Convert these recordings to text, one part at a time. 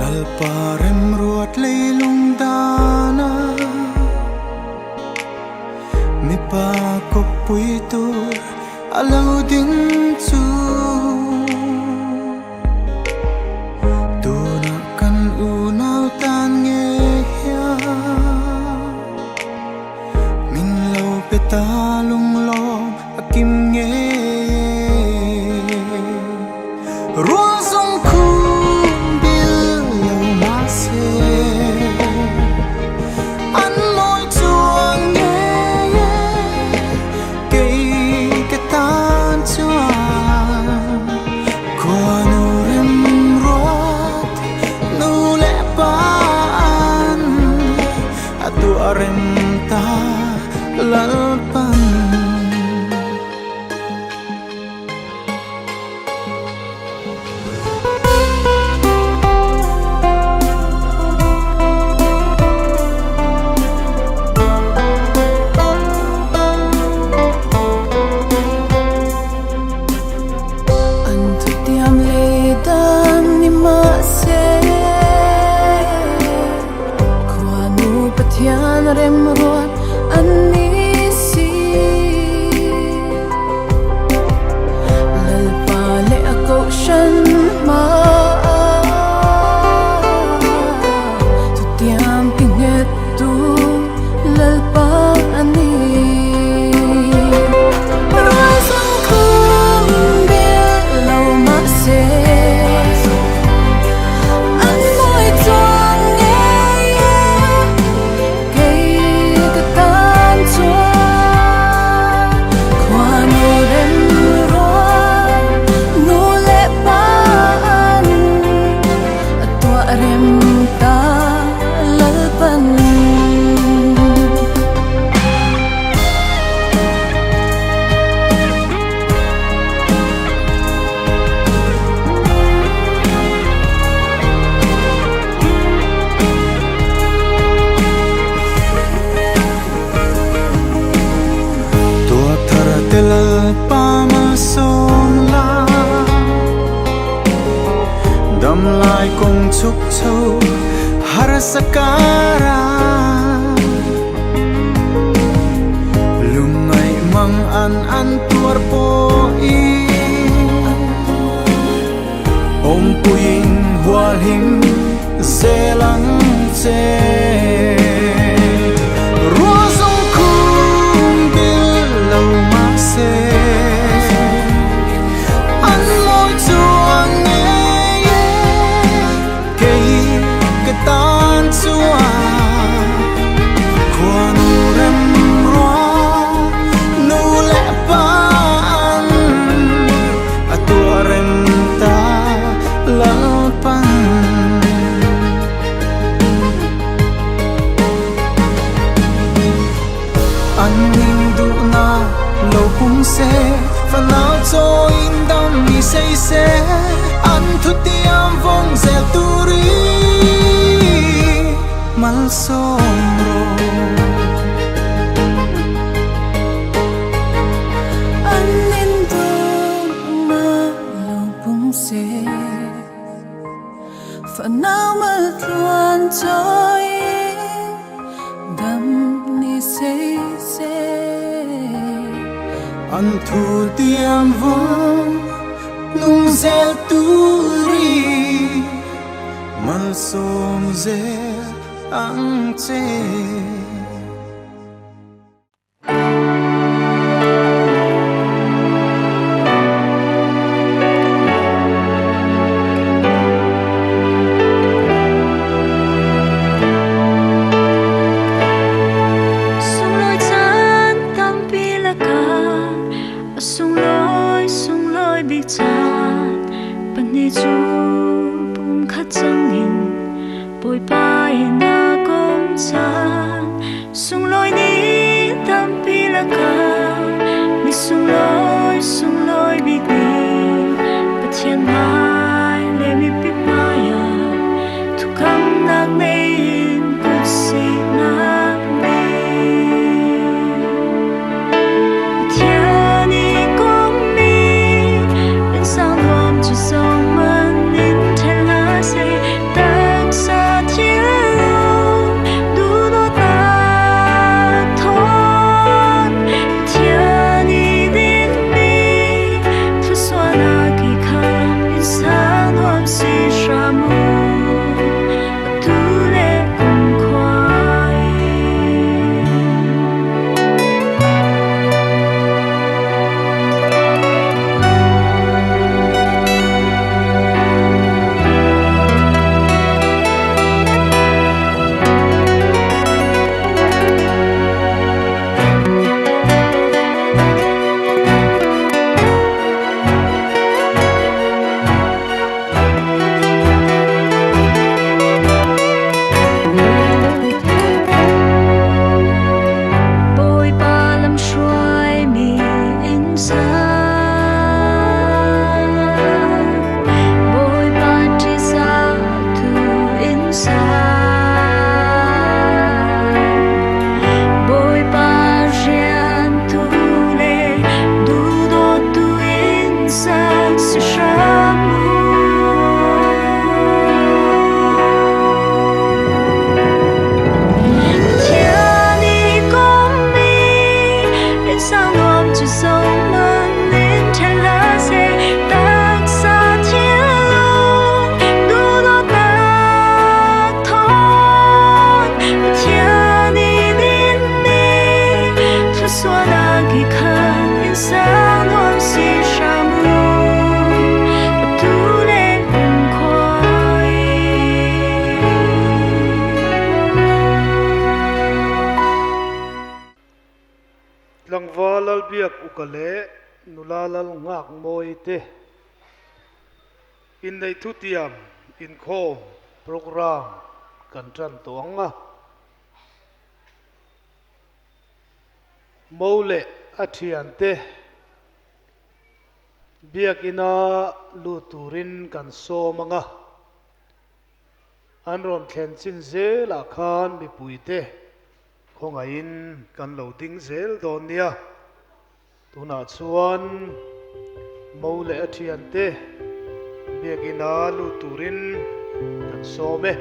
Lalpa remruat leilung dana mipa kawppui tur a lo ding chu. Tunah kan unau tan nge hian min lo pe ta lunglawm a kim nge Ruang zawng khum bil lo mahse an mawi chuang nge Kei ka tan chuan khuanu remruat nu leh pa an a tuah rem ta Lalpan. An thutiam lei dan ni mahse Khuanu Pathian remruat an ni si. Lalpa leh a kohhran hmaah chutiang ti nghettu Lalpa a ni. Rual zawng khum bil lo mahse an mawi chuang ngei e. Kei ka tan chuan khuanu remruat nu leh pa an a tuah rem ta Lalpan. Tuah thar te Lalpa malsawm la, dam lai kawng chhuk chho harsa kara. Lungngaih mang an an tuar pawhin Awmpuiin hualhim zel ang che. Ruah zawng khum bil lo mahse an mawi chuang ngei e. Kei ka tan chuan khuanu remruat nu leh pa an a tuah rem ta Lalpan. An ning duhna lo pung se, fanau chawiin dam ni sei se, an thutiam vawng zel turin malsawm rawh. An ning duhna lo pung se. Fanau maltluan chawiin dam ni sei se. An thu tiam vawng nung zel turi malsawm zel ang che. Sunglawi caan tampi lakah a sunglawi sunglawi bik caan pahnih cu pumkhat cangin. Bawipa in a kom caan sunglawi ni tampi lakah ni sunglawi sunglawi bik ni Pathian hmai le mipi hmaiah thukamnak nei in kutsihnak nei. Pathian i kommi innsang nuam cu zohhmanh in ṭhen hlah seh, taksa thinlung duhdawtnak thawn Pathian i dinmi thlusuahnak i kha innsang nuam si hram u. Atu le kumkhua in. Bawipa lamhruaimi in sa Bawipa ṭihzah tu in sa Bawipa rian tu le duhdawtu in sak si hram u. Pathian i kommi innsang nuam cu zohhmanh in ṭhen hlah seh, taksa thinlung duhdawtnak thawn Pathian i dinmi thlusuahnak i khan innsang nuam si hram u. Atu le kumkhua in. Tlangval Lalbiak Uka leh nula Lalngak Mawi te inneih thutiam inkhawm program kan tan tawh ang a. Mo leh a thiante biakina lut turin kan sawm ang a. An rawn thlen chin zelah khan mipuite khawngaihin kan lo ding zel dawn nia. Tunah chuan Mo leh a thiante biakina lut turin kan sawm e.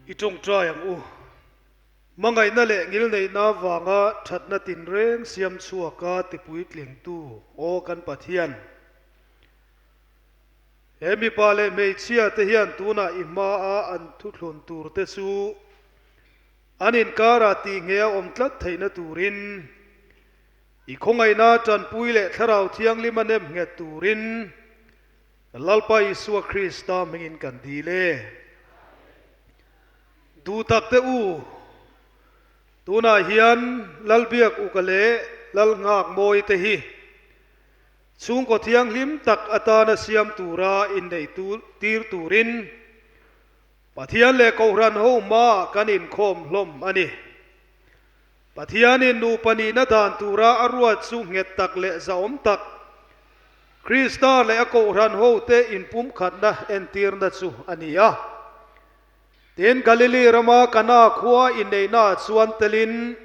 I tawngtai ang u. Hmangaihna leh ngilneihna vanga thatna tinreng siam chhuaka tipuitlingtu Aw kan Pathian. He mipa leh hmeichhia te hian tunah i hmaa an thuthlun tur te chu an inkarah tih nge a awm tlat theihna turin i khawngaihna tanpui leh Thlarau Thianghlim a nem nghet turin kan Lalpa Isua Krista hmingin kan dil e. Duh tak te u, tunah hian Lalbiak Uka leh Lalnghak Mawi te hi Chhungkaw thianghlim tak atana siam tura inneih tir turin Pathian leh Kohhran ho hmaah kan inkhawm hlawm a ni. Pathianin nupa nihna dan tura a ruat chu nghet tak leh zahawm tak, Krista leh a Kohhran hote inpumkhatna entirna chu a ni a. Tin, Galili rama Kana khua inneihnaah chuan telin,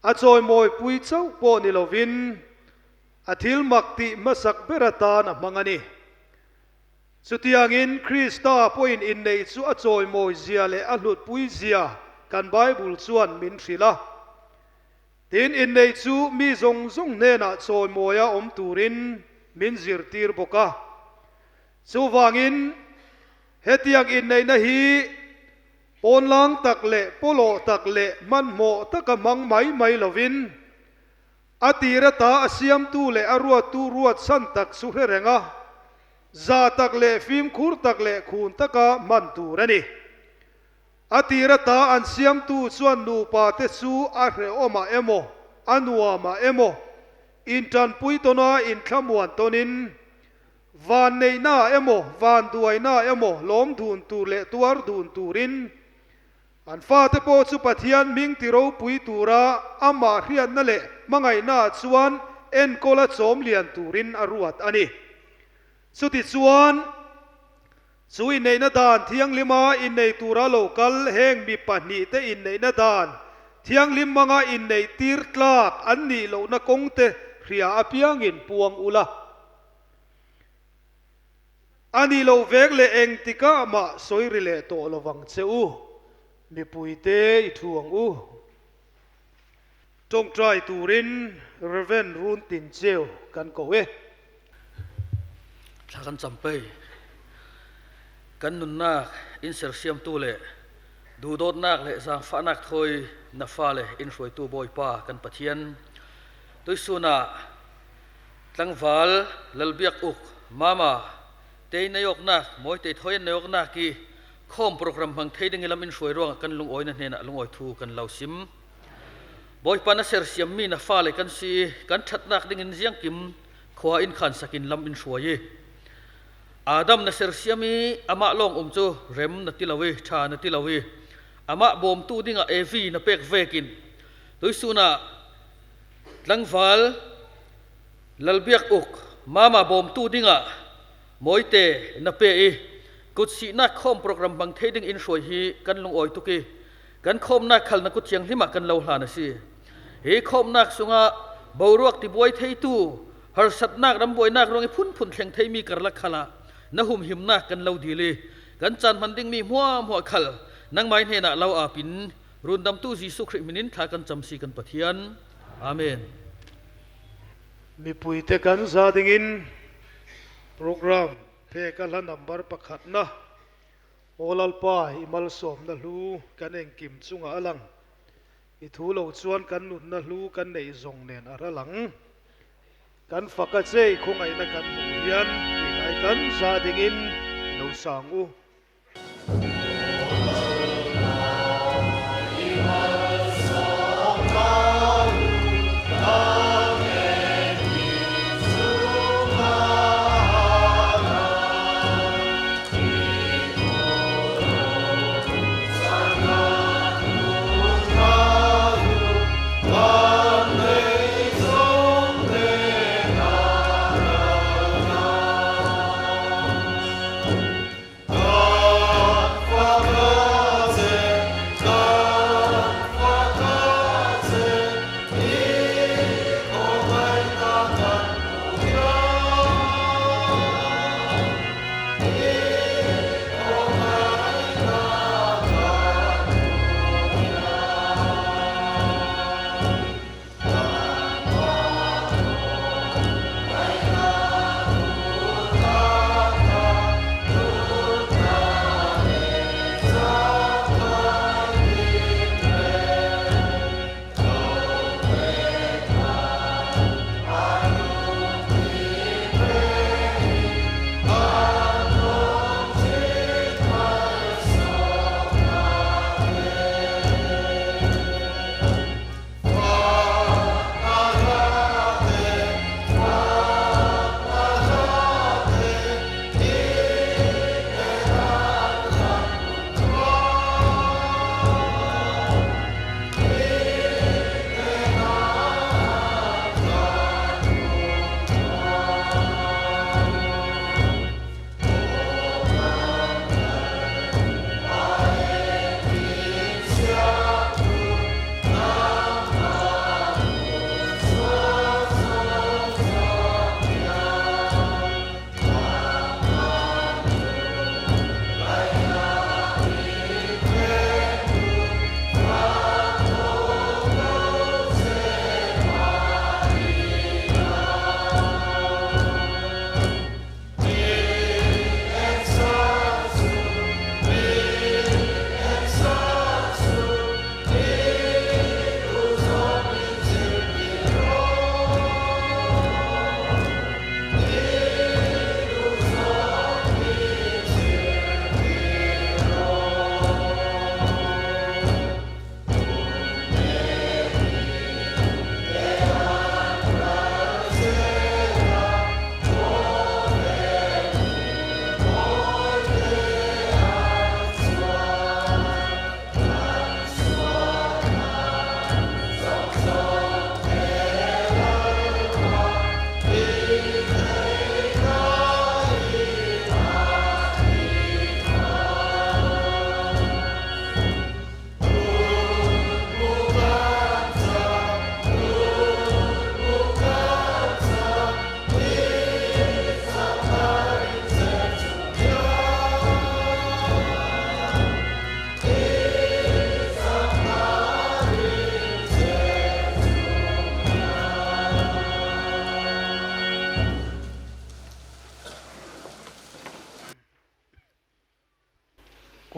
A chawimawipui chauh pawh ni lovin a thil mak tih hmasak ber atan a hmang a ni. Chutiangin Krista pawhin inneih chu a chawimawi zia leh a hlutpui zia kan Bible chuan min hrilh a. Tin, inneih chu mi zawng zawng hnenah chawimawia awm turin min zirtir bawk a. Chuvangin hetiang inneihna hi Pawnlang tak leh pawlawh tak leh hmanhmawh taka hmang mai mai lovin, a tir ata a siamtu leh a ruattu ruat san tak chu hre reng a, za tak leh fimkhur tak leh khun taka hman tur a ni. A tir ata an siamtu chuan nupa te chu a hrehawmah emaw, a nuamah emaw, intanpui tawna inthlamuan tawnin, Van neihna emaw, van duaina emaw lawm dun tur leh tuar dun turin an fate pawh chu Pathian hming ti ropui tura amah hriatna leh hmangaihnaah chuan enkawla chawm lian turin a ruat a ni. Chutichuan, chu inneihna dan thianghlima innei tura lo kal heng mi pahnihte inneihna dan thianghlim hmanga inneih tir tlak an nih lohna kawngte hria apiangin puang ula. A nih loh vek leh engtikah mah sawi ri leh tawh lo vang che u, mipuite i thu ang u. Tawngtai turin Rev. Run Tin Cheu kan ko e. Thla kan champei. Kan nunnak in sersiamtu le duhdawtnak le zaangfahnak thawi na fale in hruaitu Bawipa kan Pathian, tuisun ah Tlangval Lalbiak Uk, Mama, Tei Nayawknak, Mawitei Thoyan Nayawknak i khawm program hmang thei ding i lam in hruai ruangah kan lungawi na hnenah lungawi thu kan lo sim. Bawipa na sersiammi na fale kan si i kan ṭhatnak ding in ziangkim khua in khan sakin lam in hruai i Adam na sersiam i amah lawng um cu rem na ti lo i ṭha na ti lo i amah bawmtu dingah Evi na pek vekin tuisun ah Tlangval Lalbiak Uk, Mama bawmtu dingah Mawite na pe i kutsihnak khawm program hmang thei ding in hruai hi kan lungawi tuk i kan khawmnak khal na kut thianghlim ah kan lo hlan a si. Hi khawmnak sungah boruak tibuai theitu harsatnak rambuainak ruang i phunphun thleng theimi karlak khal ah na humhimnak kan lo dil i kan caan hman dingmi hmuahhmuah khal nangmai hnenah lo apin Rundamtu Jesuh Khrih min in thla kan cam si kan Pathian. Amen. Mipuite kan za dingin program pek a hla number pakhatna Aw Lalpa i malsawmna hlu kan engkim chungah a lang. I thu lo chuan kan nunna hlu kan neih zawng nen a ral ang. Kan fak a che i khawngaihna kan hmuh hian tih kan za dingin i lo sang u.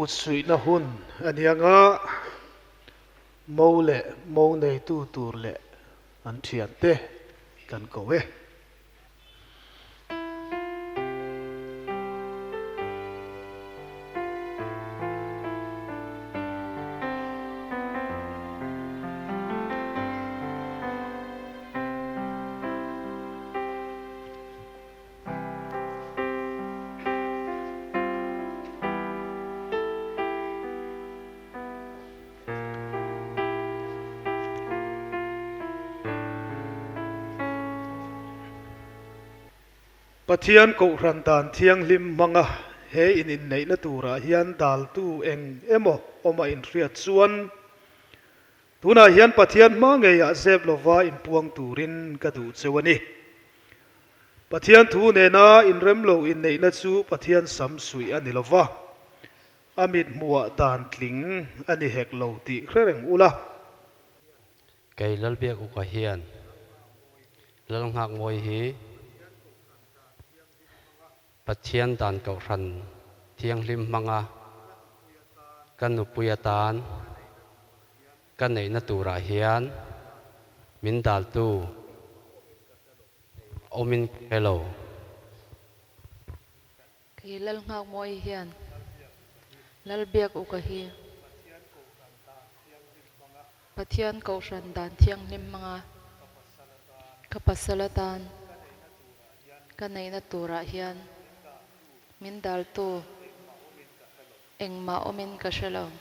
Kutsuihna hun a nia nga, mo leh mo neitu tur leh an thiante kan ko e. Pathian Kohhran dan thianghlim hmanga he in inneihna turah hian daltu eng emaw awm a inhriat chuan tunah hian Pathian hma ngeiah zep lova inpuang turin ka duh cheu a ni. Pathian thu nena inrem lo inneihna chu Pathian sam suih a ni lova, a mit hmuhah dan tling a ni hek lo tih hre reng ula. Kei Lalbiak Uka hian Lalnghakmawi hi Pathian dan kohhran thianghlim hmanga ka nupui atan ka neihna turah hian min daltu awmin ka hre lo. Kei Lalnghakmawi hian Lalbiak Uka hi Pathian kohhran dan thianghlim hmanga ka pasal atan ka neihna turah hian min daltu Engmah awmin ka hre lo.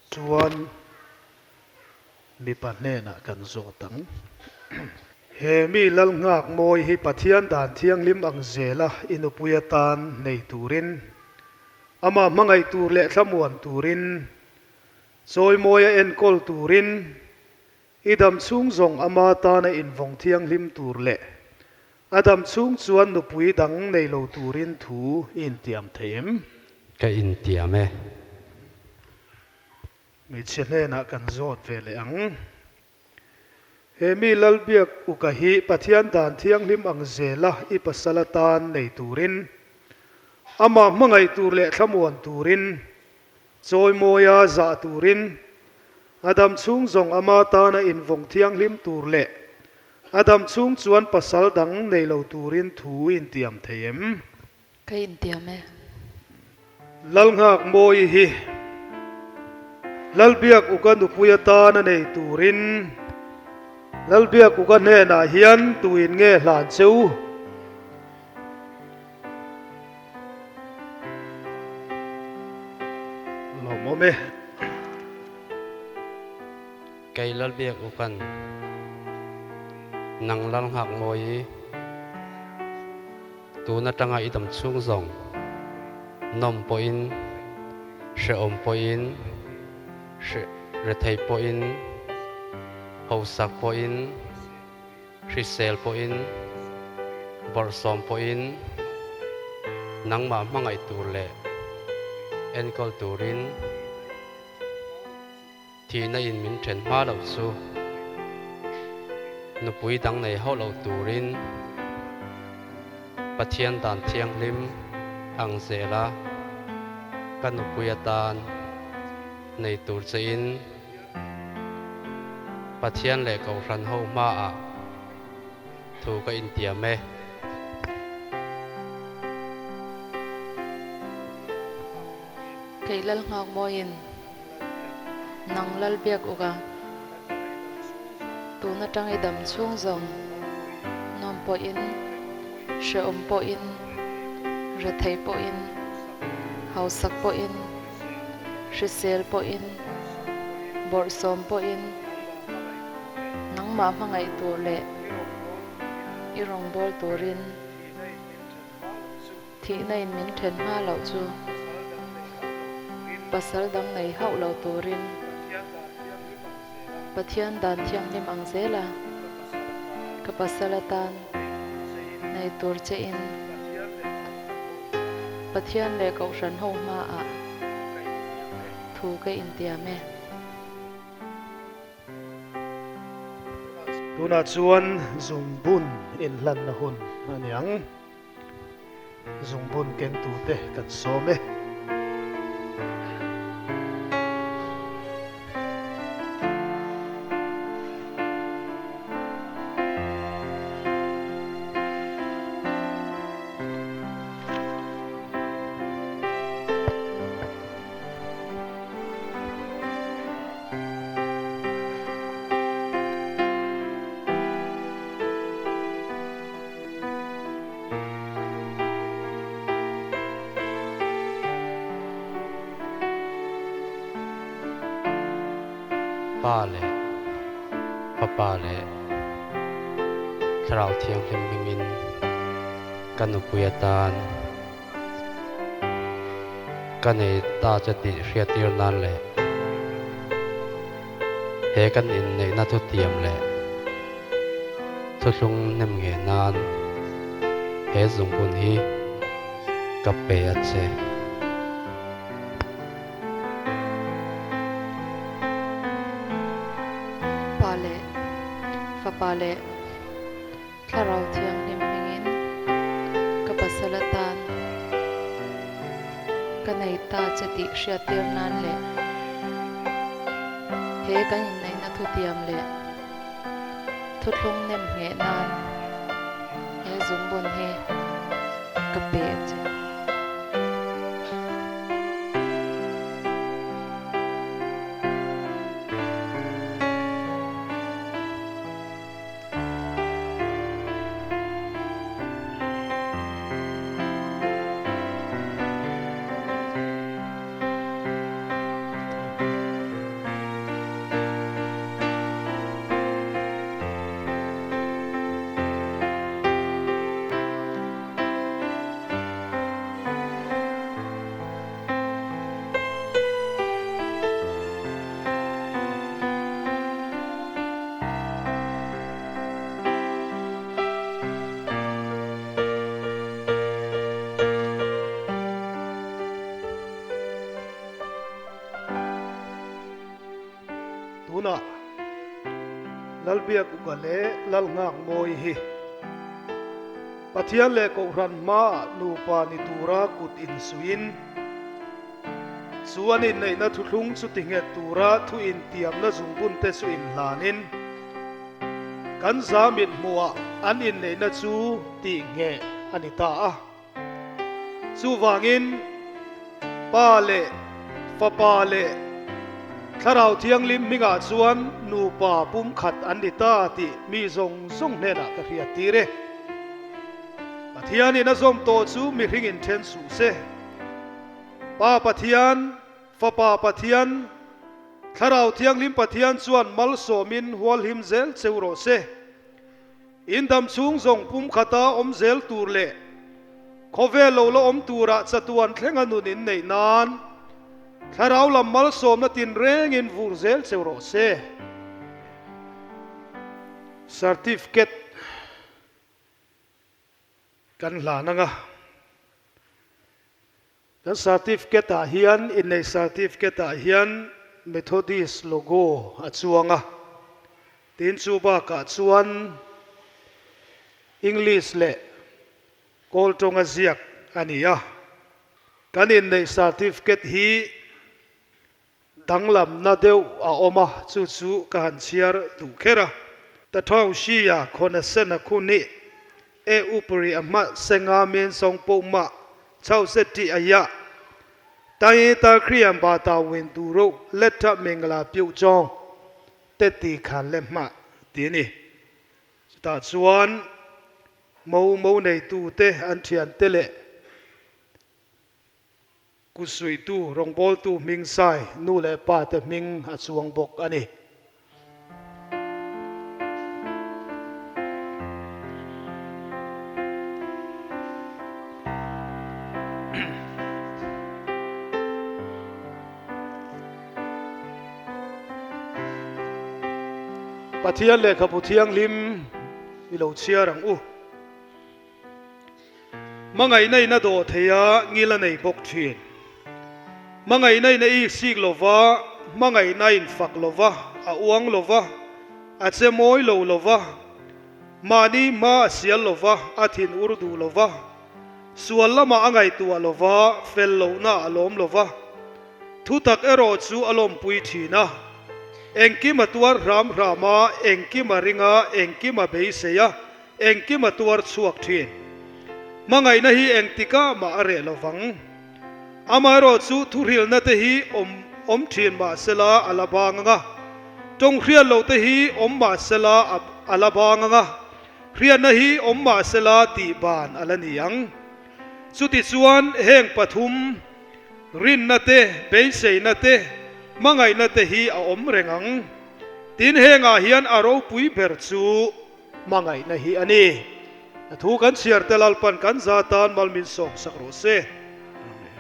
Chuan mipa hnenah kan zawt ang. He mi lal nghak mawi hi Pathian dan thianghlim ang zela i nupui atan nei turin, amah hmangaih tur leh thlamuan turin, chawimawia enkawl turin, I dam chhung zawng ama tana invawng thianghlim tur leh a dam chhung chuan nupui dang nei lo turin thu i intiam thei em? Ka intiam e. Hmeichhe hnenah kan zawt ve leh ang. He mi Lalbiak Uka hi Pathian dan thianghlim ang zela i pasal atan nei turin, amah hmangaih tur leh thlamuan turin, Chawimawia zah turin, a dam chhung zawng ama tana invawng thianghlim tur leh a dam chhung chuan pasal dang nei lo turin thu intiam thei em? Ka intiam e. Lalnghak Mawi hi Lalbiak Uka nupui atana nei turin Lalbiak Uka hnenah hian tuin nge hlan che u? Lawmawm e. Kei Lalbiak Ukan nang lal nghak mawi i tun atanga i dam chhung zawng nawm pawhin hrehawm pawhin rethei pawhin hausak pawhin Hrisel pawhin, bawrhsawm pawhin nangmah hmangaih tur leh enkawl turin thihna in min then hma loh chu nupui dang nei hauh lo turin Pathian dan thianghlim ang zela ka nupui atan nei tur che in Pathian leh Kohhran ho hmaah thu ka intiam e. Kei lal nghak mawiin nang lal biak uk a, tun atang i dam chhung zawng nuam pawhin, hrehawm pawhin, rethei pawhin, hausak pawhin, Hrisel pawhin, bawrhsawm pawhin nangmah hmangaih tur leh i rawngbâwl turin thihna in min then hma loh chu pasal dang nei hauh lo turin Pathian dan thianghlim ang zela ka pasal atan nei tur che in Pathian leh Kohhran ho hmaah thu ka intiam e. Tunah chuan zungbun inhlanna hun a ni ang. Zungbun kengtute kan sawm e. Pa leh Fapa leh Thlarau Thianghlim hmingin ka nupui atan ka nei ta che tih hriattir nan leh he kan inneihna thutiam leh Thuthlung hnem nge nan he zungbun hi ka pe a che. Pa leh Fapa leh Thlarau Thianghlim hmingin ka pasal atan ka nei ta che tih hriattir nan leh he kan inneihna thutiam leh Thuthlung nem ngheh nan he zungbun hi ka pe a che. Tunah Lalbiak Uka leh Lalnghakmawi hi Pathian leh Kohhran hmaah nupa ni tura kut insuiin chu an inneihna thuthlung chu tinghet tura thu intiamna zungbunte chu inhlanin kan za mithmuhah an inneihna chu tihngheh a ni ta a. Chuvangin, Pa leh Fapa leh Thlarau Thianghlim hmingah chuan nupa pumkhat an ni ta tih mi zawng zawng hnenah ka hriattir e. Pathianin a zawm tawh chu mihring inthen suh se. Pa Pathian, Fapa Pathian, Thlarau Thianghlim Pathian chuan malsawmin hualhim zel cheu rawh se. In dam chhung zawng pumkhata awm zel tur leh khawvel lo la awm turah chatuan thlenga nun in neih nan Thlarau lam malsawmna tinrengin vur zel cheu rawh se. Certificate kan hlan anga kan certificate ah hian inneih certificate ah hian Methodist logo a chuang a, tin chu bakah chuan English leh Kawl tawnga ziak a ni a. Kan inneih certificate hi Danglamna deuh a awm a, chu chu ka han chhiar duh kher a. Ta thawng hria khawna sen a khu nih e upri a hma senga min sawng poh mah chau se tih a yah. Ta i ta khriam ba ta win du ro let tha mingla piuh chawng te ti khan le hmah ti ni. Chutah chuan mo mo neitute an thiante leh Kutsuihtu, rawngbawltu hming sai, nu leh pa te hming a chuang bawk a ni. Pathian lehkhabu thianghlim i lo chhiar ang u. Hmangaihna in a dawh thei a, ngil a nei bawk thin. Hmangaihna in a ik sik lo va, hmangaihna a infak lo va, a uang lo va, a che mawi lo lo va, mahni hma a sial lo va, a thin ur duh lo va. Sual lamah a ngaihtuah lo va, fel lohna a lawm lo va. Thutak erawh chu a lawmpui thin a. Engkim a tuar hram hram a, engkim a ring a, engkim a beisei a, engkim a tuar chhuak thin. Hmangaihna hi engtikah mah a reh lo vang. Amaherawhchu thuhrilna te hi awm awm thin mahsela a la bang ang a, tawng hriat loh te hi awm mahsela a a la bang ang a, hriatna hi awm mahsela tih ban a la ni ang. Chutichuan heng pathum, rinna te, beiseina te, hmangaihna te hi a awm reng ang. Tin hengah hian a ropui ber chu hmangaihna hi a ni. A thu kan chhiar te Lalpan kan za tan mal min sawm sak rawh se. Amen.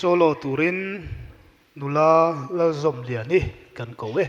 Solo turin nula Lalzawmliani kan ko e.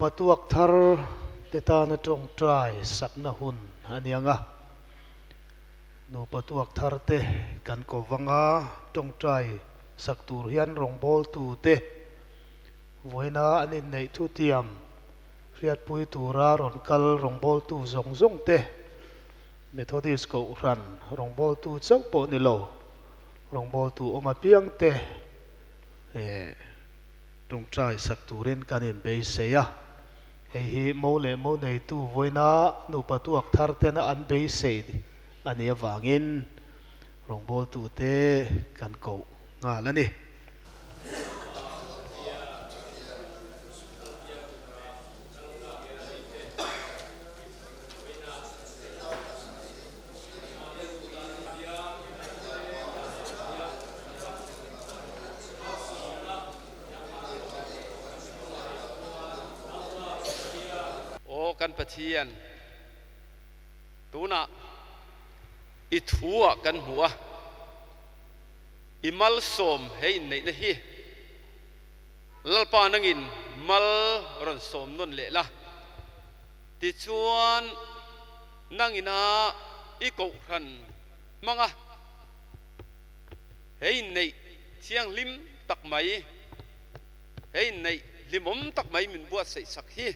Nupa tuak thar te tana tawngtai sakna hun a ni ang a. Nupa tuak thar te kan ko vang a, tawngtai sak tur hian rawngbawltu te vawiina an inneih thutiam hriatpui tura rawn kal rawngbawltu zawng zawng te Methodist Kohhran rawngbawltu chauh pawh ni lo, rawngbawltu awm apiang te tawngtai sak turin kan inbeisei a. Hei hi mo leh mo neitu vawiina nupa tuak thar tena an beisei a nih avangin rawngbawltute kan koh nghal a ni. Aw kan Pathian, tunah i thu-ah kan hmu a, i malsawm he inneihna hi Lalpa nangin mal rawn sawm nawn leh la. Tichuan, nangina i kohhran hmang a, he inneih thianghlim tak mai, he inneih hlimawm tak mai min buatsaih sak hi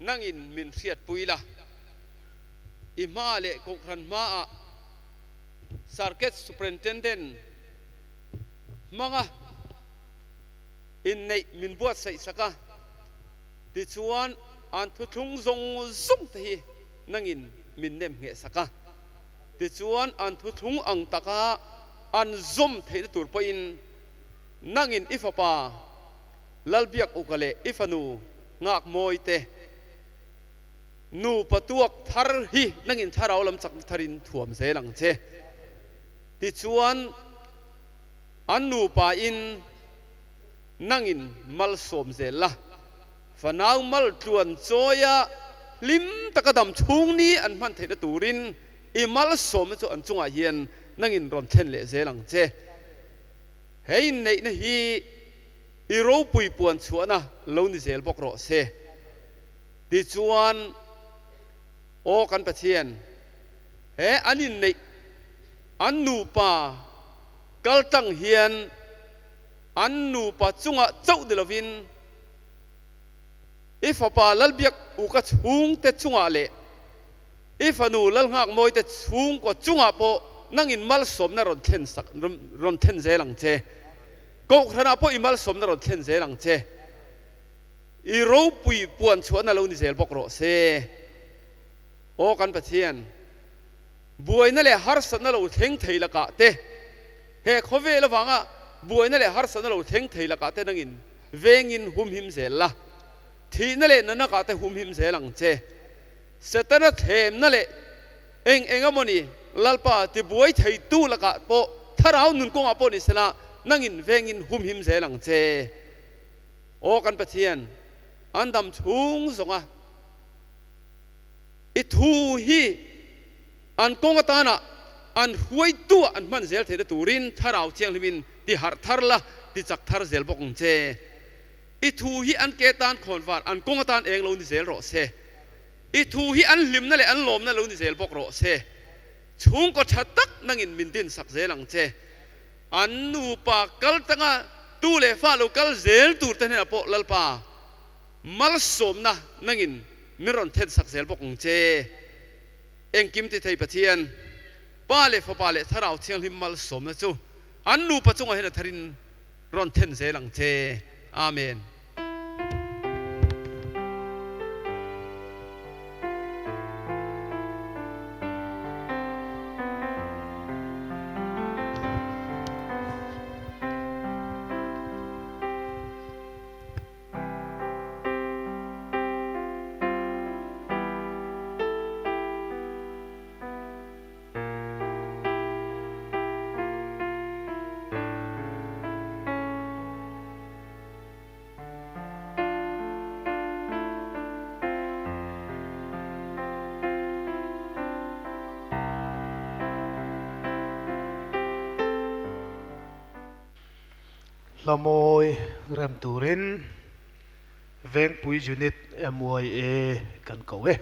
nangin min hriatpui la. I hma leh kohhran hmaah Circuit Superintendent hmang a inneih min buatsaih sak a. Tichuan, an thuthlung zawng zawng te hi nangin min nem ngheh sak a. Tichuan, an thuthlung ang taka an zawm theihna tur pawhin nangin i fapa Lalbiakuka leh i fanu Nghakmawi te nupa tuak thar hi nangin thlarau lam chakna tharin thuam zel ang che. Tichuan, an nupa in Nangin malsawm zel la, fanau mal tluan chawia hlim taka dam chhung ni an hman theihna turin i malsawmna chu an chungah hian nangin rawn thlen leh zel ang che. He inneihna hi i ropui puan chhuahna lo ni zel bawk rawh se. Tichuan, Aw kan Pathian, he an inneih an nupa kal tang hian, An nupa chungah chauh ni lovin i fapa Lalbiak Uka chhungte chungah leh i fanu Lalnghakmawite chhungkaw chungah pawh nangin malsawmna rawn thlen sak rawn thlen zel ang che. Kohhranah pawh i malsawmna rawn thlen zel ang che. I ropui puan chhuahna lo ni zel bawk rawh se. Aw kan Pathian, buaina leh harsatna lo thleng thei lakah te, He khawvel avanga buaina leh harsatna lo thleng thei lakah te nangin vengin humhim zel la, thihna leh nanakah te humhim zel ang che. Setana thlemna leh eng eng emawni Lalpa tibuai theitu lakah pawh thlarau nun kawngah pawh ni sela nangin vengin humhim zel ang che. Aw kan Pathian, an dam chhung zawnga i thu hi An kawng atana an hruaitua an hman zel theihna turin Thlarau Thianghlimin ti harh thar la, ti chak thar zel bawk ang che. I thu hi an ke tan khawn var, an kawng atan eng lo ni zel rawh se. I thu hi an hlimna leh an lawmna lo ni zel bawk rawh se. Chhungkaw tha tak nangin min dinsak zel ang che. An nupa kal tanga tu leh fa lo kal zel tur te hnenah pawh Lalpa malsawmna nangin min rawn thensak zel bawk ang che. Engkim ti thei Pathian, Pa leh Fapa leh Thlarau Thianghlim malsawmna chu an nupa chungah hian a tharin rawn then zel ang che. Amen. Hlamawi rem turin. Vengpui Unit MYA kan ko e.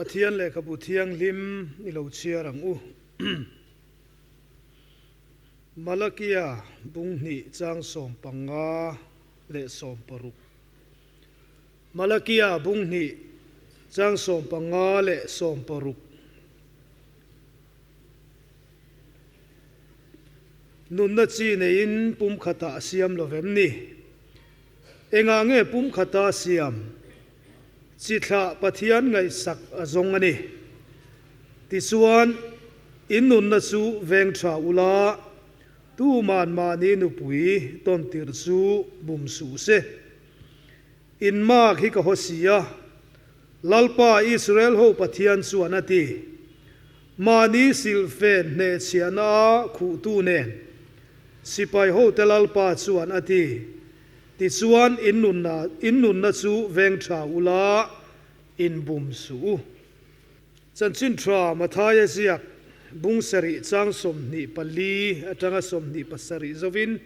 Pathian lehkhabu thianghlim i lo chhiar ang u. Malakia bunghnih chang 15 leh 16. Malakia bunghnih chang 15 leh 16. Nunna chi neiin pumkhatah a siam lo vem ni? Engah nge pumkhata a siam? Chi thlah Pathian ngaihsak a zawng a ni. Tichuan, in nunna chu veng tha ula, tuman mahni nupui tawn tirh chu bum suh se. In mak hi ka haw si a, Lalpa Israel ho Pathian chuan a ti. Mahni silhfen hnehchhiahna a khuhtu nen, sipai hote Lalpa chuan a ti. Tichuan, in nunna, in nunna chu veng tha ula, in bum suh u. Chanchin tha Mathaia ziak bung sarih chang 24 atanga 27 zovin.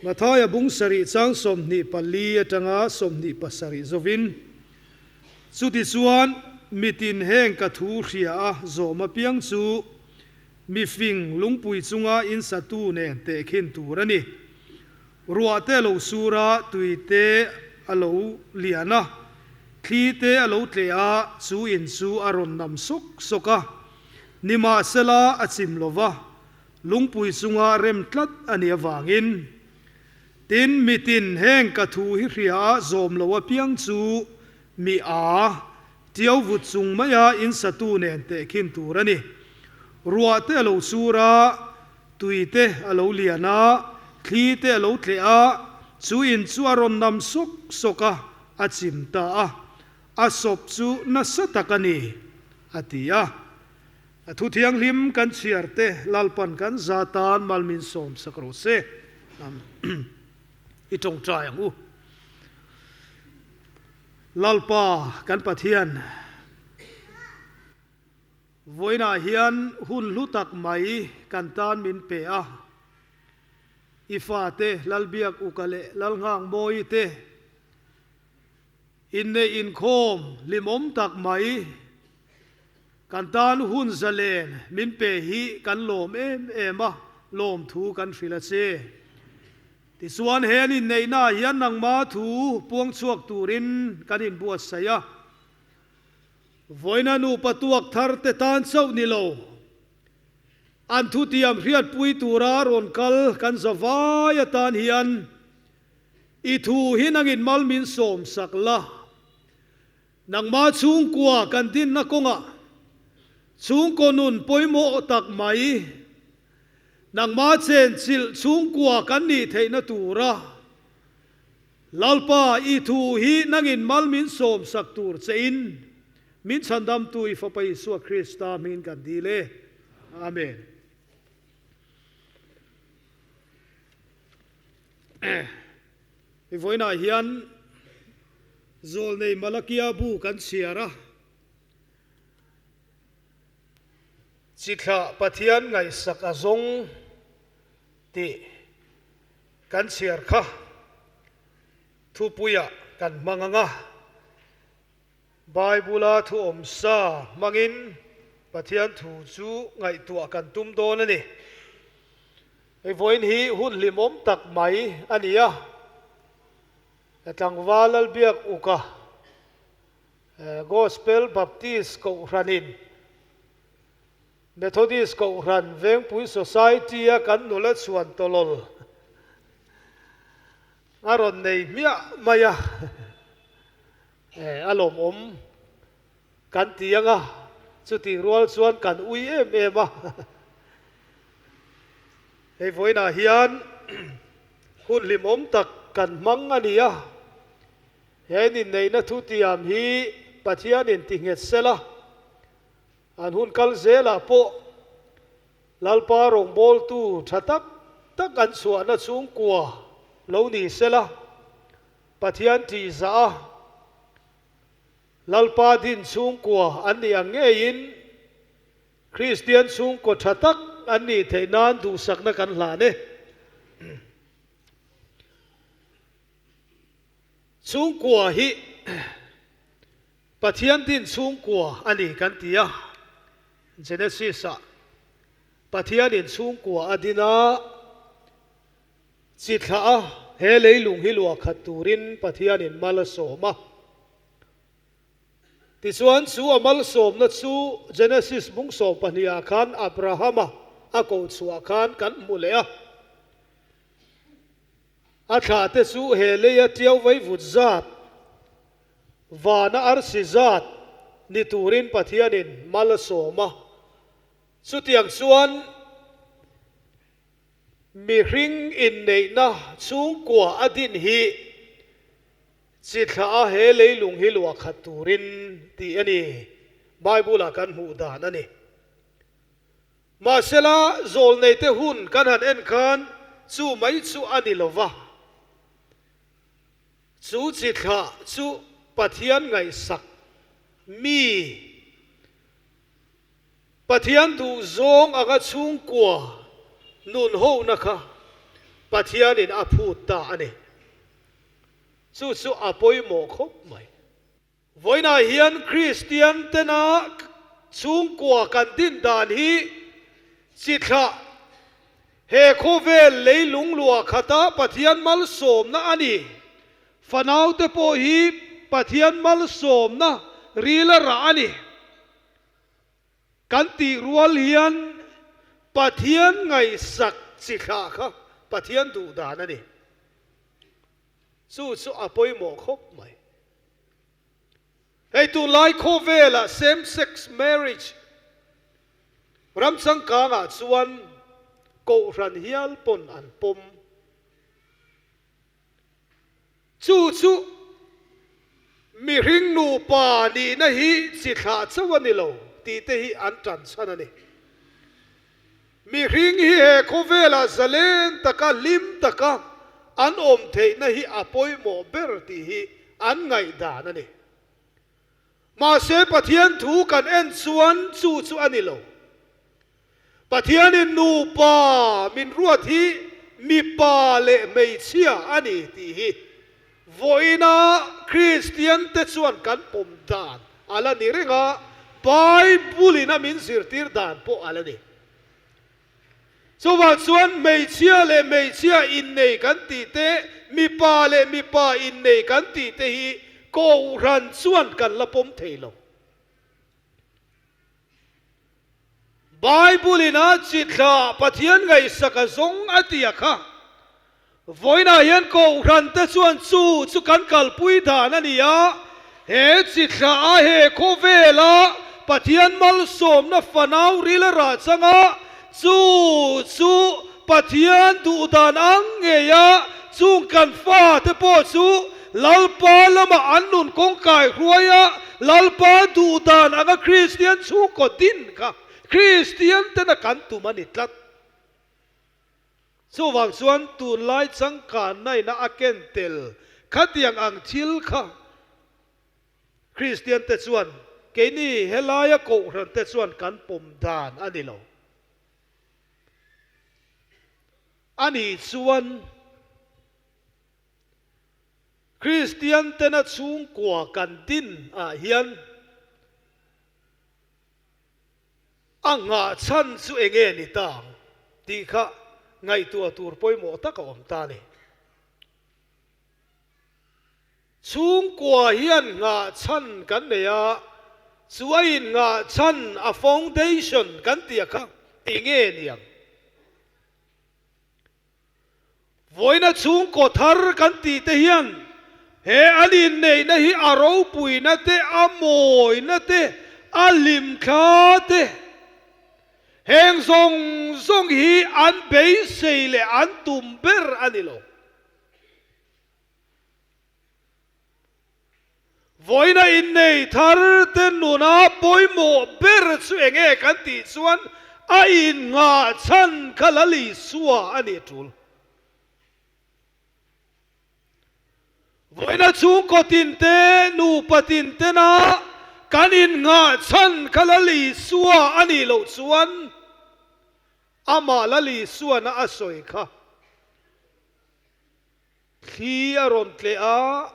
Mathaia bung sarih chang 24 atanga 27 zovin. Chutichuan, mitin heng ka thu hria a zawm apiang chu mifing lungpui chunga in satu nen tehkhin tur a ni. Ruah te a lo sur a, tui te a lo lian a, thli te a lo tleh a, chu in chu a rawn nam sawk sawk a. Nimahsela a chim lo va, lungpui chunga rem tlat a nih avangin. Tin, mitin heng ka thu hi hria a zawm lo apiang chu mi a tiau vut chung maia in satu nen tehkhin tur a ni. Ruah te a lo sur a, tui te a lo lian a, thli te a lo tleh a, chu in chu a rawn nam sawk sawk a, a chim ta a, a sawp chu nasa tak a ni, a ti a. A thu thianghlim kan chhiar te Lalpan kan za tan mal min sawm sak rawh se. I tawngtai ang u. Lalpa kan Pathian, vawiinah hian hun hlu tak mai kan tan min pe a. I fate Lalbiak Uka leh Lalnghangmawii te inneih inkhawm hlimawm tak mai Kan tan hun zalen min pe hi kan lawm em em a, lawmthu kan hrilh a che. Tichuan he an inneihnaah hian nangma thu puang chhuak turin kan inbuatsaih a. Vawiina nupa tuak thar te tan chauh ni lo, an thutiam hriatpui tura rawn kal kan za vai atan hian i thu hi nangin mal min sawmsak la. Nangmah chhungkua kan dinna kawngah chhungkaw nun pawimawh tak mai, nangmah chenchilh chhungkua kan nih theihna tura Lalpa i thu hi nangin mal min sawmsak tur chein min chhandamtu i Fapa Isua Krista hmingin kan dil e. Amen. I vawiinah hian Zawlnei Malakia bu kan chhiar a, Chithlah Pathian ngaihsak a zawng tih kan chhiar kha thupuiah kan hmang ang a, Bible-a thu awmsa hmangin Pathian thu chu ngaihtuah kan tum dawn a ni. Hei vawiin hi hun hlimawm tak mai a ni a, tlangval Lalbiak Uka Gospel Baptist Kohhranin Methodist Kohhran Vengpui Society-a kan nula chhuan tawlawl a rawn nei hmiah mai a, a lawmawm kan ti ang a, chutih rual chuan kan ui em em a. Hei vawiinah hian hun hlimawm tak kan hmang a ni a, he ninneihna thutiam hi Pathianin ti nghet sela, an hun kal zelah pawh Lalpa rawngbawltu tha tak tak an chhuahna chhungkua lo ni sela, Pathian tihzah a, Lalpa din chhungkua an nih ang ngeiin Kristian chhungkaw tha tak an nih theih nan duhsakna kan hlan e. Chhungkua hi Pathian din chhungkua a ni kan ti a, Genesis-ah Pathianin chhungkua a din a, Chi thlah a, he leilung hi luah khat turin Pathianin mal a sawm a. Tichuan, chu a malsawmna chu Genesis bung 12 ah khan Abrahama a koh chhuah khan kan hmu leh a. A thlahte chu he leia tiau vaivut zat, vana arsi zat ni turin Pathianin mal a sawm a. Chutiang chuan mihring inneihna chhungkua a din hi Chi thlah a he leilung hi luah khat turin tih a ni. Bible-ah kan hmuh dan a ni. Mahsela, zawlneite hun kan han en khan chu mai chu a ni lo va. Chu chi thlah chu Pathian ngaihsak mi, Pathian duhzawng anga chhungkua nun hona kha. Pathianin a phut ta a ni. Chu chu a pawimawh khawp mai. Vawiinah hian Kristian tena chhungkua kan din dan hi chi thlah he khawvel leilung luah khata Pathian malsawmna a ni. Fanaute pawh hi Pathian malsawmna ril a rah a ni. Kan tih rual hian Pathian ngaihsak chi thlah kha Pathian duh dan a ni. Chu chu a pawimawh khawp mai. Hei tunlai khawvelah same sex marriage ram changkangah chuan kohhran hial pawn an pawm. Chu chu mihring nupa nihna hi chi thlah chauh a ni lo tih te hi an tan chhan a ni. Mihring hi he khawvelah zalen taka hlim taka an awm theihna hi a pawimawh ber tih hi an ngaihdan a ni. Mahse Pathian thu kan en chuan chu chu a ni lo. Pathianin nupa min ruat hi mipa leh hmeichhia a ni tih hi vawiina Kristiante chuan kan pawm dan a la ni reng a, Bible-in a min zirtir dan pawh a la ni. Chuvang chuan hmeichhia leh hmeichhia innei kan tih te, mipa leh mipa innei kan tih te hi Kohhran chuan kan la pawm thei lo. Bible-in a chi thla Pathian ngaihsak a zawng a ti a kha. Vawiinah hian Kohhran te chuan chu chu kan kalpui dan a ni a, he chi thla a he khawvela Pathian malsawmna fanau ril a rah chang a, chu chu Pathian duh dan ang ngei a, chung kan fate pawh chu Lalpa lamah an nun kawngkai hruai a, Lalpa duh dan anga Kristian chhungkaw din kha Kristian tena kan tum a ni tlat. Chuvang chuan tunlai changkanna ina a ken tel khatiang ang thil kha Kristian te chuan keini helaia kohhran te chuan kan pawm dan a ni lo. A nih chuan Kristian tena chhungkua kan din ah hian a nghah chhan chu eng nge ni ta ang tih kha ngaihtuah tur pawimawh tak a awm ta a ni. Chhungkua hian nghah chhan kan nei a, chu a innghah chhan a foundation kan tih a kha eng nge ni ang? Vawiina chhungkaw thar kan tih te hian he an inneihna hi a ropuina te, a mawina te, a hlimthla te, heng zawng zawng hi an beisei leh an tum ber a ni lo. Vawiina innei thar te nuna pawimawh ber chu eng nge kan tih chuan a innghah chhan kha Lal Isua a ni tul. Vawiina chhungkaw tin te, nupa tin tena kan innghah chhan kha Lal Isua a nih loh chuan amah Lal Isuana a sawi kha. Thli a rawn tleh a,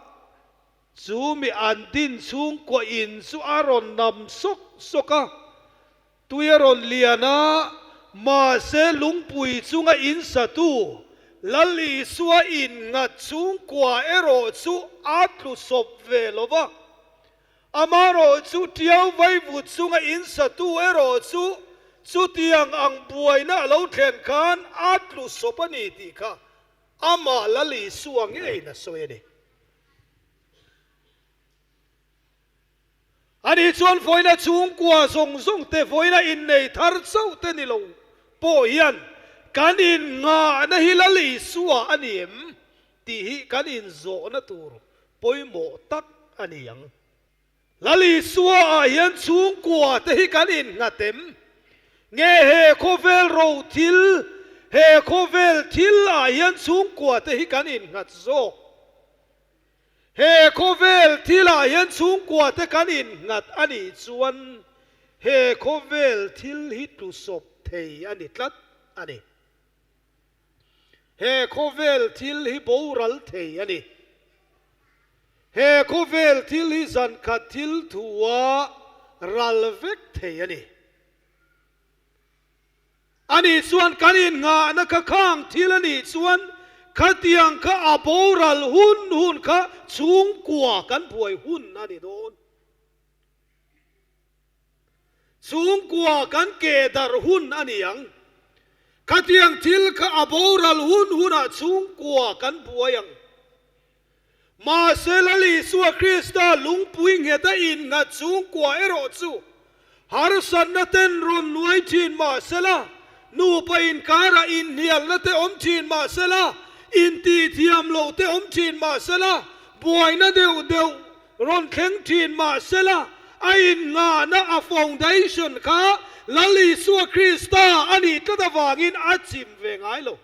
chu mi an din chhungkua in chu a rawn nam sawk sawk a, tui a rawn lian a, mahse lungpui chunga in satu Lal Isua in nghat chhungkua erawh chu a tlu sawp ve lo va, amarawh chu tiau vaivut chunga in satu erawh chu chutiang ang buaina a lo thlen khan a tlu sawp a ni tih kha Amah Lal Isua ngeiin a sawi a ni. Ani chuan vawiina chhungkua zawng zawng te, vawiina innei thar chauh te ni lo pawh hian kan innghahna hi Lal Isua a ni em tih hi kan inzawhna tur pawimawh tak a ni ang. Lal Isua ah hian chhungkua te hi kan innghat em? Nge he khawvel ro thil, he khawvel thil ah hian chhungkua te hi kan innghat zawk? He khawvel thil ah hian chhungkua te kan innghat a nih chuan he khawvel thil hi tlusawp thei a ni tlat a ni. He khawvel thil hi boral thei a ni. He khawvel thil hi zankhat thil thua ral vek thei a ni. Ani chuan kan innghahna kha khang thil a nih chuan khatiang kha a boral hun hun kha chhungkua kan buai hun a ni dawn. Chhungkua kan ke darh hun a ni ang. Khatiang thil kha a boral hun hunah chhungkua kan buai ang. Mahse Lal Isua Krista lungpui nghet a innghat chhungkua erawh chu harsatna ten rawn nuai thin mahsela, nupa inkara inhnialna te awm thin mahsela, intihthiam loh te awm thin mahsela, buaina deuh deuh rawn thleng thin mahsela, a innghahna a foundation kha Lal Isua Krista a nih tlat avangin a chim ve ngai lo.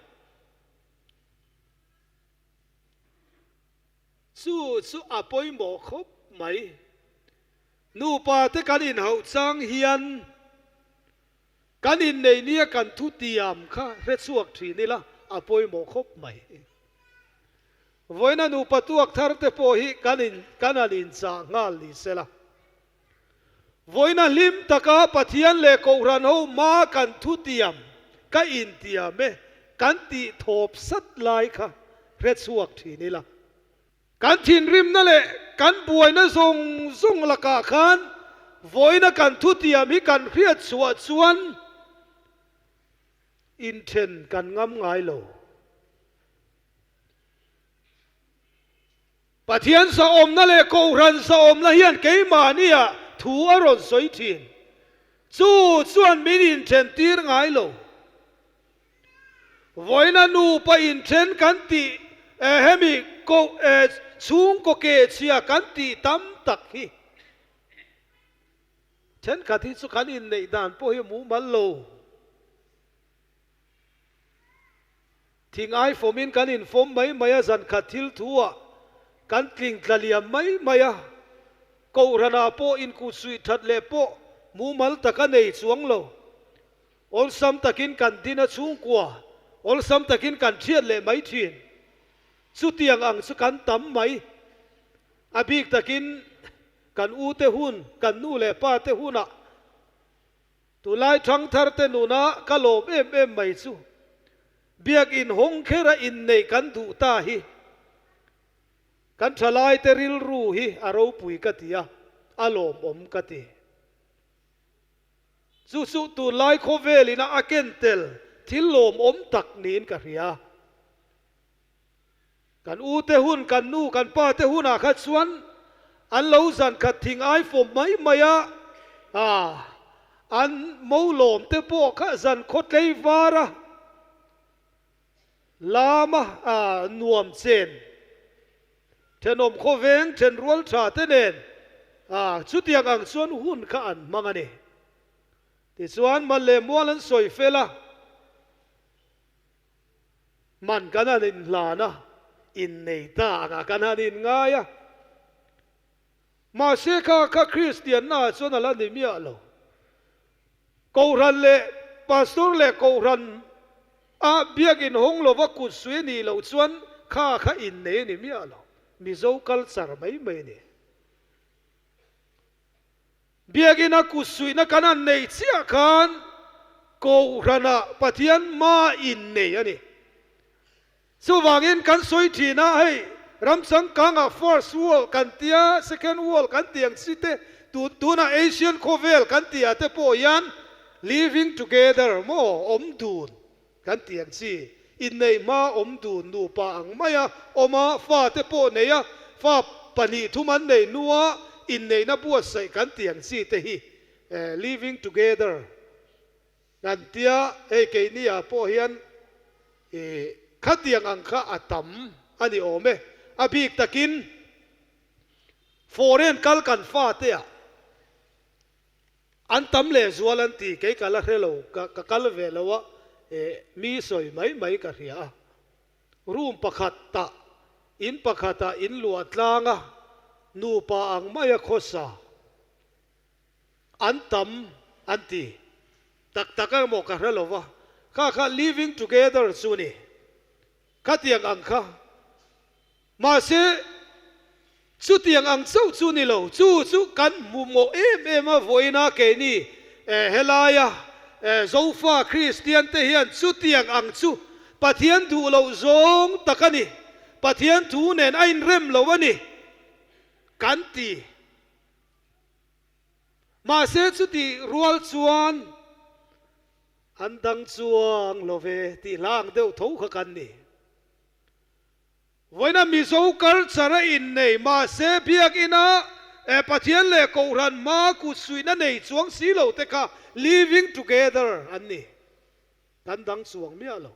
Chu chu a pawimawh khawp mai. Nupa te kan inhauh chang hian kan inneih nia kan thu tiam kha hre chhuak thin ila a pawimawh khawp mai. Vawiina nupa tuak thar te pawh hi kan in kan han inchah nghal ni sela. Vawiina hlim taka Pathian leh Kohhran ho hma kan thu tiam, ka intiam e, kan tih thawp sat lai kha hre chhuak thin ila. Kan thinrimna leh kan buaina zawng zawng lakah khan vawiina kan thu tiam hi kan hriat chhuah chuan inthen kan ngam ngai lo. Pathian zahawmna leh Kohhran zahawmna hian keimahnia thu a rawn sawi thin. Chu chuan min inthen tir ngai lo. Vawiina nupa inthen kan tih hemi koh chhungkaw kehchhia kan tih tam tak hi thenkhat hi chu kan inneih dan pawh hi mumal lo. Thing ai fawmin kan infawm mai mai a, zankhat thil thu-ah kan tling tla liam mai mai a, Kohhranah pawh inkutsuih that leh pawh mumal tak a nei chuang lo. Awlsam takin kan din a chhungkua, awlsam takin kan thiat leh mai thin. Chutiang ang chu kan tam mai. A bik takin kan ute hun, kan nu leh pa te hunah Tunlai thangtharte nuna ka lawm em em mai chu Biakinn hawng khera inneih kan duh ta hi kan thalaite rilru hi a ropui ka ti a, a lawmawm ka ti. Chu chu tunlai khawvelina a ken tel thil lawmawm tak niin ka hria. Kan u te hun, kan nu, kan pa te hunah kha chuan an lo zan khat thing ai fawm mai mai a, ah, an mo lawm te pawh kha zan khaw tlei var a, lam a, ah, nuam chen, thenawm khawveng, thenrual tha te nen, ah, chutiang ang chuan hun kha an hmang a ni. Tichuan, mal leh mual an sawi fel a. Man kan han inhlan a, innei ta angah kan han inngai a. Mahse kha kha Kristianna ah chuan a la ni miah lo. Kohhran leh Pastor leh Kohhran a biak inhawng lova kut sui a nih loh chuan kha kha innei a ni miah lo. Mizo culture mai mai a ni. Biakina kut suihna kan han neih chiah khan Kohhranah Pathian hma innei a ni. Chuvangin kan sawi thin a, hei ram changkangah first world kan tia, second world kan tih ang chi te, tunah Asian khawvel kan tih ah te pawh hian living together maw awm dun kan tih ang chi, inneih hma awm dun nupa ang maia awm a, fate pawh nei a, fa pahnih thum an neih hnua inneihna buatsaih kan tih ang chi te hi living together kan tia, hei keini ah pawh hian khatiang ang kha a tam a ni awm e, a bik takin foreign kal kan fate ah. An tam leh zual an ti, kei ka la hre lo, ka ka kal ve lo a, eh mi sawi mai mai ka hria a. Room pakhat tah, in pakhatah in luah tlang a, nupa ang maia khawsa an tam an ti. Tak tak emaw ka hre lo va, kha kha living together chu ni. Khatiang ang kha. Mahse, chutiang ang chauh chu ni lo, chu chu kan hmu mawh em em a, vawiina keini helaia Zofa Kristian te hian chutiang ang chu Pathian duh loh zawng tak a ni, Pathian thu nen a inrem lo a ni kan ti. Mahse, chutih rual chuan an dang chuang lo ve tih hla ang deuh tho kha kan ni. Vawiina Mizo culture a innei mahse biakina Pathian leh Kohhran hma kut suihna nei chuang si lo te kha living together an ni. Kan dang chuang miah lo.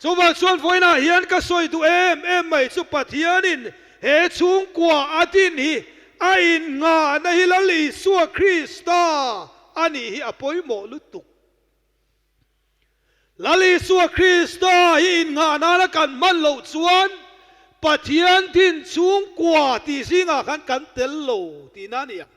Chuvang chuan vawiinah hian ka sawi duh em em mai chu Pathianin he chhungkua a din hi a innghahna hi Lal Isua Krista a nih hi a pawimawh lutuk. Lal Isua Krista hi innghah nana kan hman loh chuan Pathian din chhungkua tih zingah khan kan tel lo tihna a ni ang.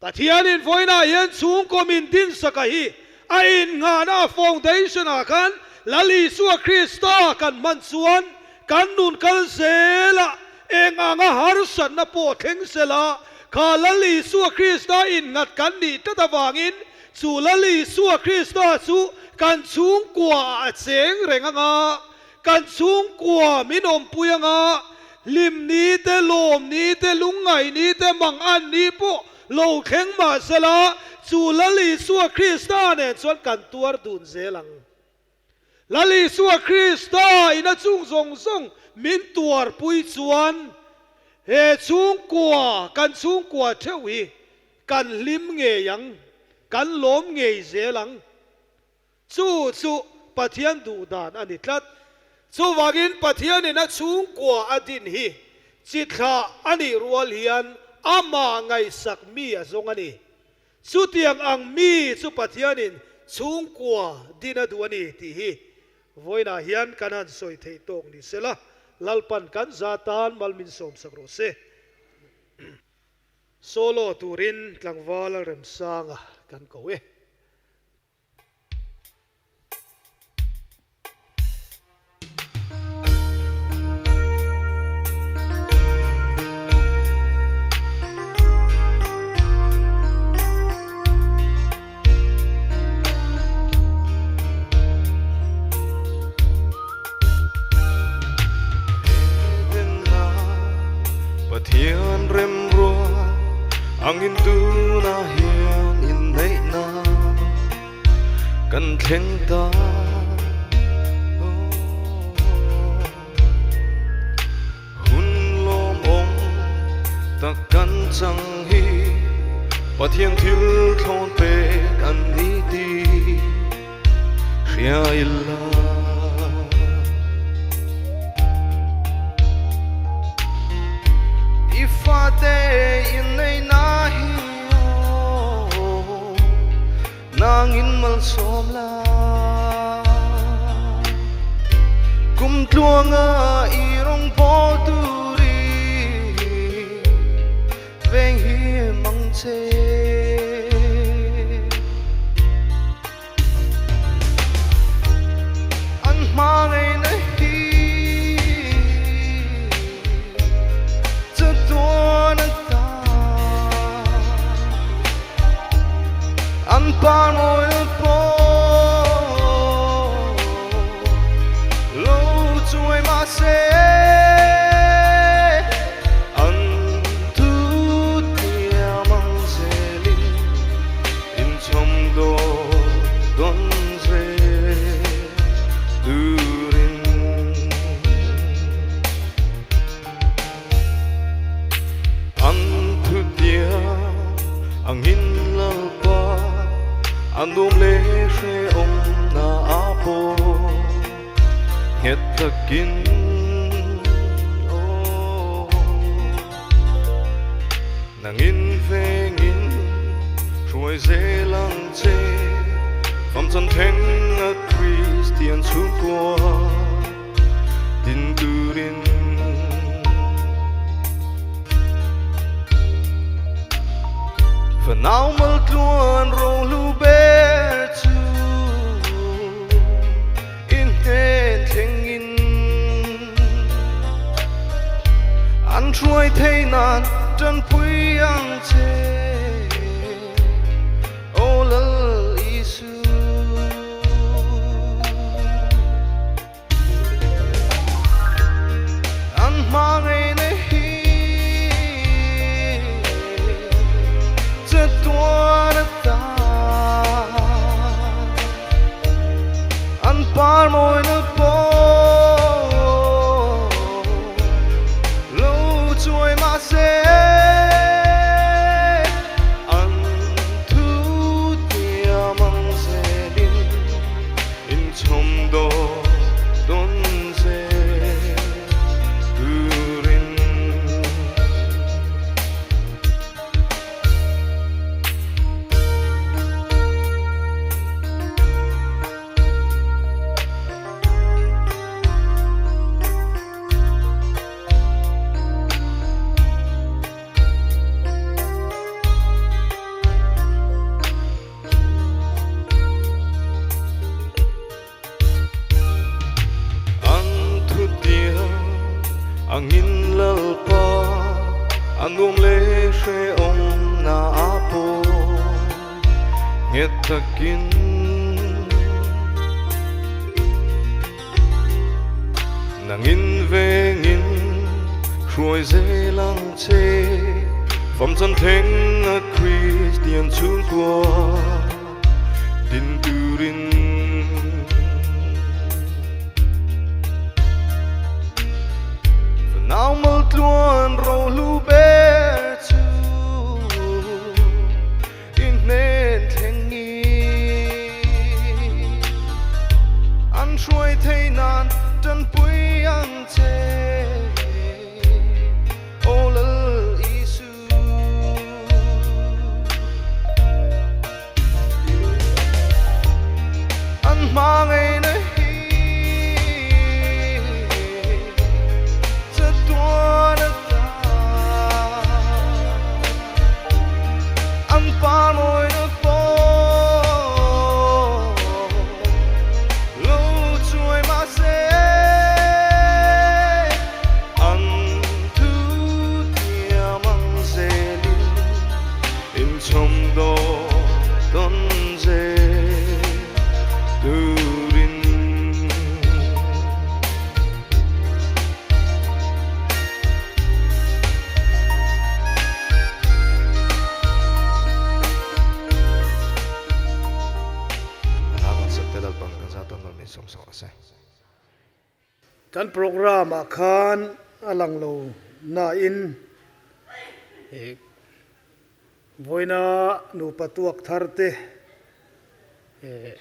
Pathianin vawiinah hian chhungkaw min dinsaka hi a innghahna a foundation ah khan Lal Isua Krista kan hman chuan kan nun kal zelah eng anga harsatna pawh thleng sela kha Lal Isua Krista innghat kan nih tlat avangin chu Lal Isua Krista chu kan chhungkua ah a cheng reng anga Kan chhungkua min awmpui anga hlim ni te, lawm ni te, lungngaih ni te, mangan ni pawh lo thleng mah sela, chu Lal Isua Krista nen chuan kan tuar dun zel ang. Lal Isua Krista in a chung zawng zawng min tuarpui chuan he chhungkua, kan chhungkua theuh hi kan hlim ngei ang, kan lawm ngei zel ang. Chu chu Pathian duh dan a ni tlat. Chuvangin Pathianin a chhungkua a din hi chi thlah a nih rual hian amah ngaihsak mi a zawng a ni. Chutiang ang mi chu Pathianin chhungkua din a duh a ni tih hi vawiinah hian kan han sawi theih tawk ni sela, Lalpan kan za tan mal min sawmsak rawh se. Solo turin tlangval Remsanga kan ko e. Pathian remruat angin tunah hian inneihna kan thleng ta. Hun lawmawm tak kan chang hi Pathian thil thlawn pek an ni tih hria ila. I fate inneihna hi aw nangin malsawm la. Kum tluanga i rawngbâwl turin veng hi mang che. An hma ngeina hi chatuan a ta. An pa nawi pawh lo chuai mah se an thu thiam ang zelin inchhawm dawn dawn zel turin. An thutiang angin Lalpa an nuam leh hrehawm na a pawh nghet takin aw. Nangin vengin hruai zel ang che famchan thleng a Kristian chhungkua din turin. Fanau mal tluan rohlu ber chu. hruai thei nan tanpui ang che Aw Lal Isu. An hma ngei na hi chatuan ata an par mawina pawh lo chuai mahse an thu tiam ang zelin Inchhawm dawn dawn zel turin. An thutia angin Lalpa a nuam leh hrehawm na a pawh nghet takin. Nangin vengin hruai zel ang che, famchan thleng a Kristian chhungkua din turin. Fanau maltluan rohlu ber chu I hnen thleng i an hruai thei nan tanpui ang che Aw Lal Isu. An hma ngei na hi chatuan ata an pa mawina pawh lo chuai mahse an thu thiam ang zelin inchhawm dawn dawn zel turin. Kan program ah khan a lang lo nain vawiina nupa tuak thar te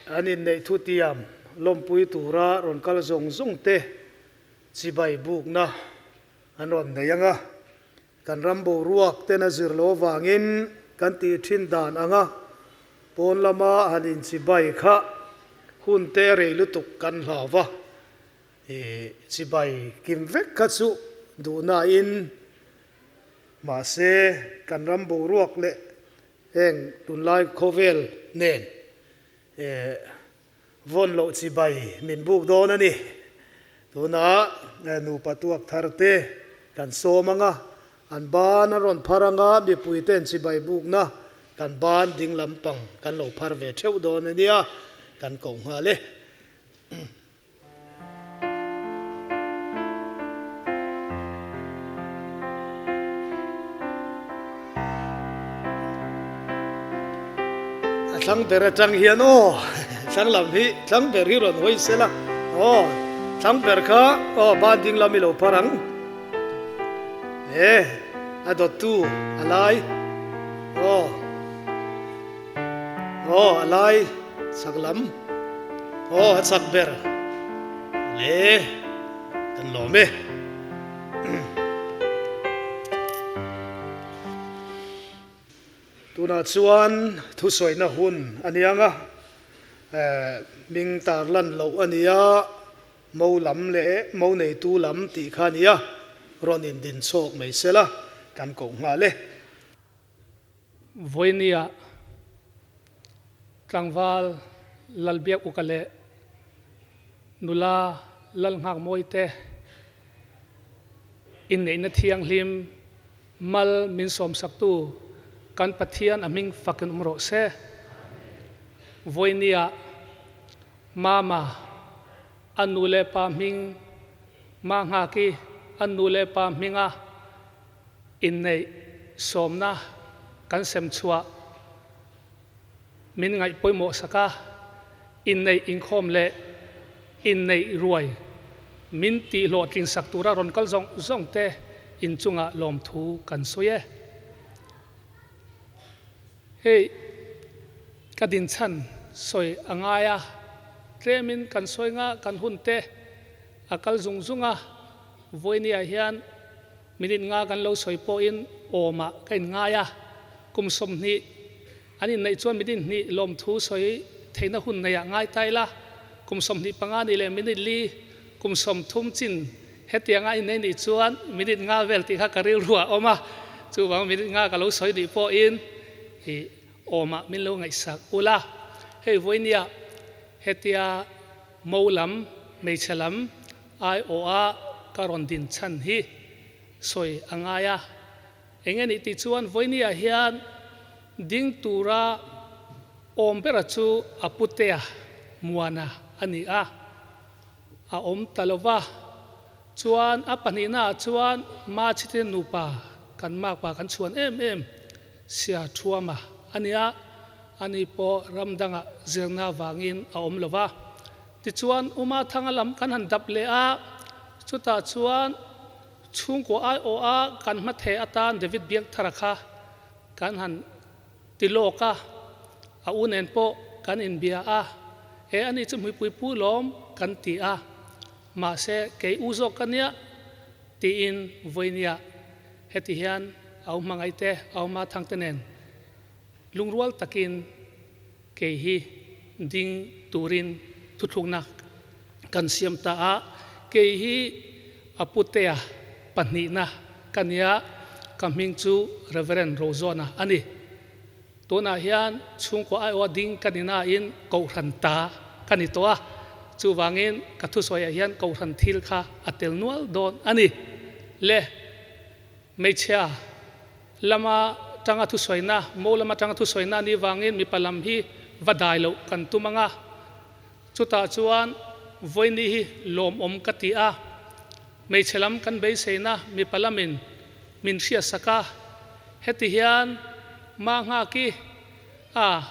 an inneih thutiam lawmpui tura rawn kal zawng zawng te chibai bukna an rawn nei ang a. Kan ram boruak ten a zir lo avangin kan tih thin dan anga pawn lama han inchibai kha hun te rei lutuk kan hlau va, chibai kim vek kha chu duhnain mahse kan ram boruak leh heng tunlai khawvel nen Vawn loh chibai min buk dawn a ni. Tunah nupa tuak thar te kan sawm ang a, an ban an rawn phar ang a, mipui ten chibai bukna kan ban ding lampang kan lo phar ve theuh dawn a nia, kan koh nghal e. A thlang ber atang hian aw thlang lam hi thlang ber hi rawn hawi sela aw thlang ber kha aw ban ding lam i lo phar ang e a dawttu a lai aw aw a lai chak lam aw a chak ber le kan lawm e. Tunah chuan thusawina hun a ni ang a, hming tar lan loh a ni a, mo lam leh mo neitu lam tih kha a ni a, rawn indin chhawk mai sela kan koh nghal e. Vawinia tlangval Lalbiak Uka leh nula Lalnghakmawite. Inneihna thianghlim mal min sawmsaktu kan Pathian a hming fakin awm rawh se. Vawinia Mama a nu leh pa hming Ma Nghaki a nu leh pa hminga inneih sawmna kan sem chhuah min ngaih pawimawh sak a, inneih inkhawm leh inneih ruai min tih hlawhtling sak tura rawn kal zawng zawng te inchungah lawmthu kan sawi e. Hei ka dinchhan sawi a ngai a, tlemin kan sawi nga kan hun te a kal zung zung a, vawinia hian minute nga kan lo sawi pawhin awmah ka inngai a, kum 20 an inneih chuan minute hnih lawmthu sawi theihna hun neiah ngai ta ila, kum 25 ni leh minute li kum 30 chin hetianga innei nih chuan minute nga vel tih kha ka rilru a awm a, chuvang minute nga ka lo sawi nih pawhin ih awmah min lo ngaihsak ula. Hei vawinia hetia mo lam hmeichhe lam aiawha ka rawn din chhan hi sawi a ngai a. Eng anih tih chuan vawinia hian ding tura awm bera chu a putea Muana a ni a, a awm ta lo va. Chuan a pahnihnaah chuan Machite nupa kan makpa kan chhuan em em sia Thuama a ni a, ani pawh ram dangah zirna vangin a awm lo va. Tichuan Uma Thanga lam kan han dap leh a, chutah chuan Chhungkaw aiawha kan hmatheh atan David Biakthara kha kan han ti lawk a, a u nen pawh kan inbia a, e ani chu hmuipui pu lawm kan ti a, mahse kei u zawk ka nia tiin vawinia heti hian au hmangaihte au Mathangte nen lungrual takin kei hi ding turin thuthlukna kan siam ta a, kei hi a putea pahnihna ka nia, ka hming chu Reverend Rozona a ni. Tunah hian chhungkaw aiawha ding ka ni nain Kohhran ta ka ni tawh a, chuvangin ka thusawiah hian Kohhran thil kha a tel nual dawn a ni. Le hmeichhia lama tanga thusawiina, mo lama tanga thusawiina a nih vangin mipa lam hi va dai loh kan tum ang a. Chutah chuan vawiini hi lawmawm ka ti a, hmeichhe lam kan beiseina mipa lamin min hriatsak a, heti hian Ma Nghaki a,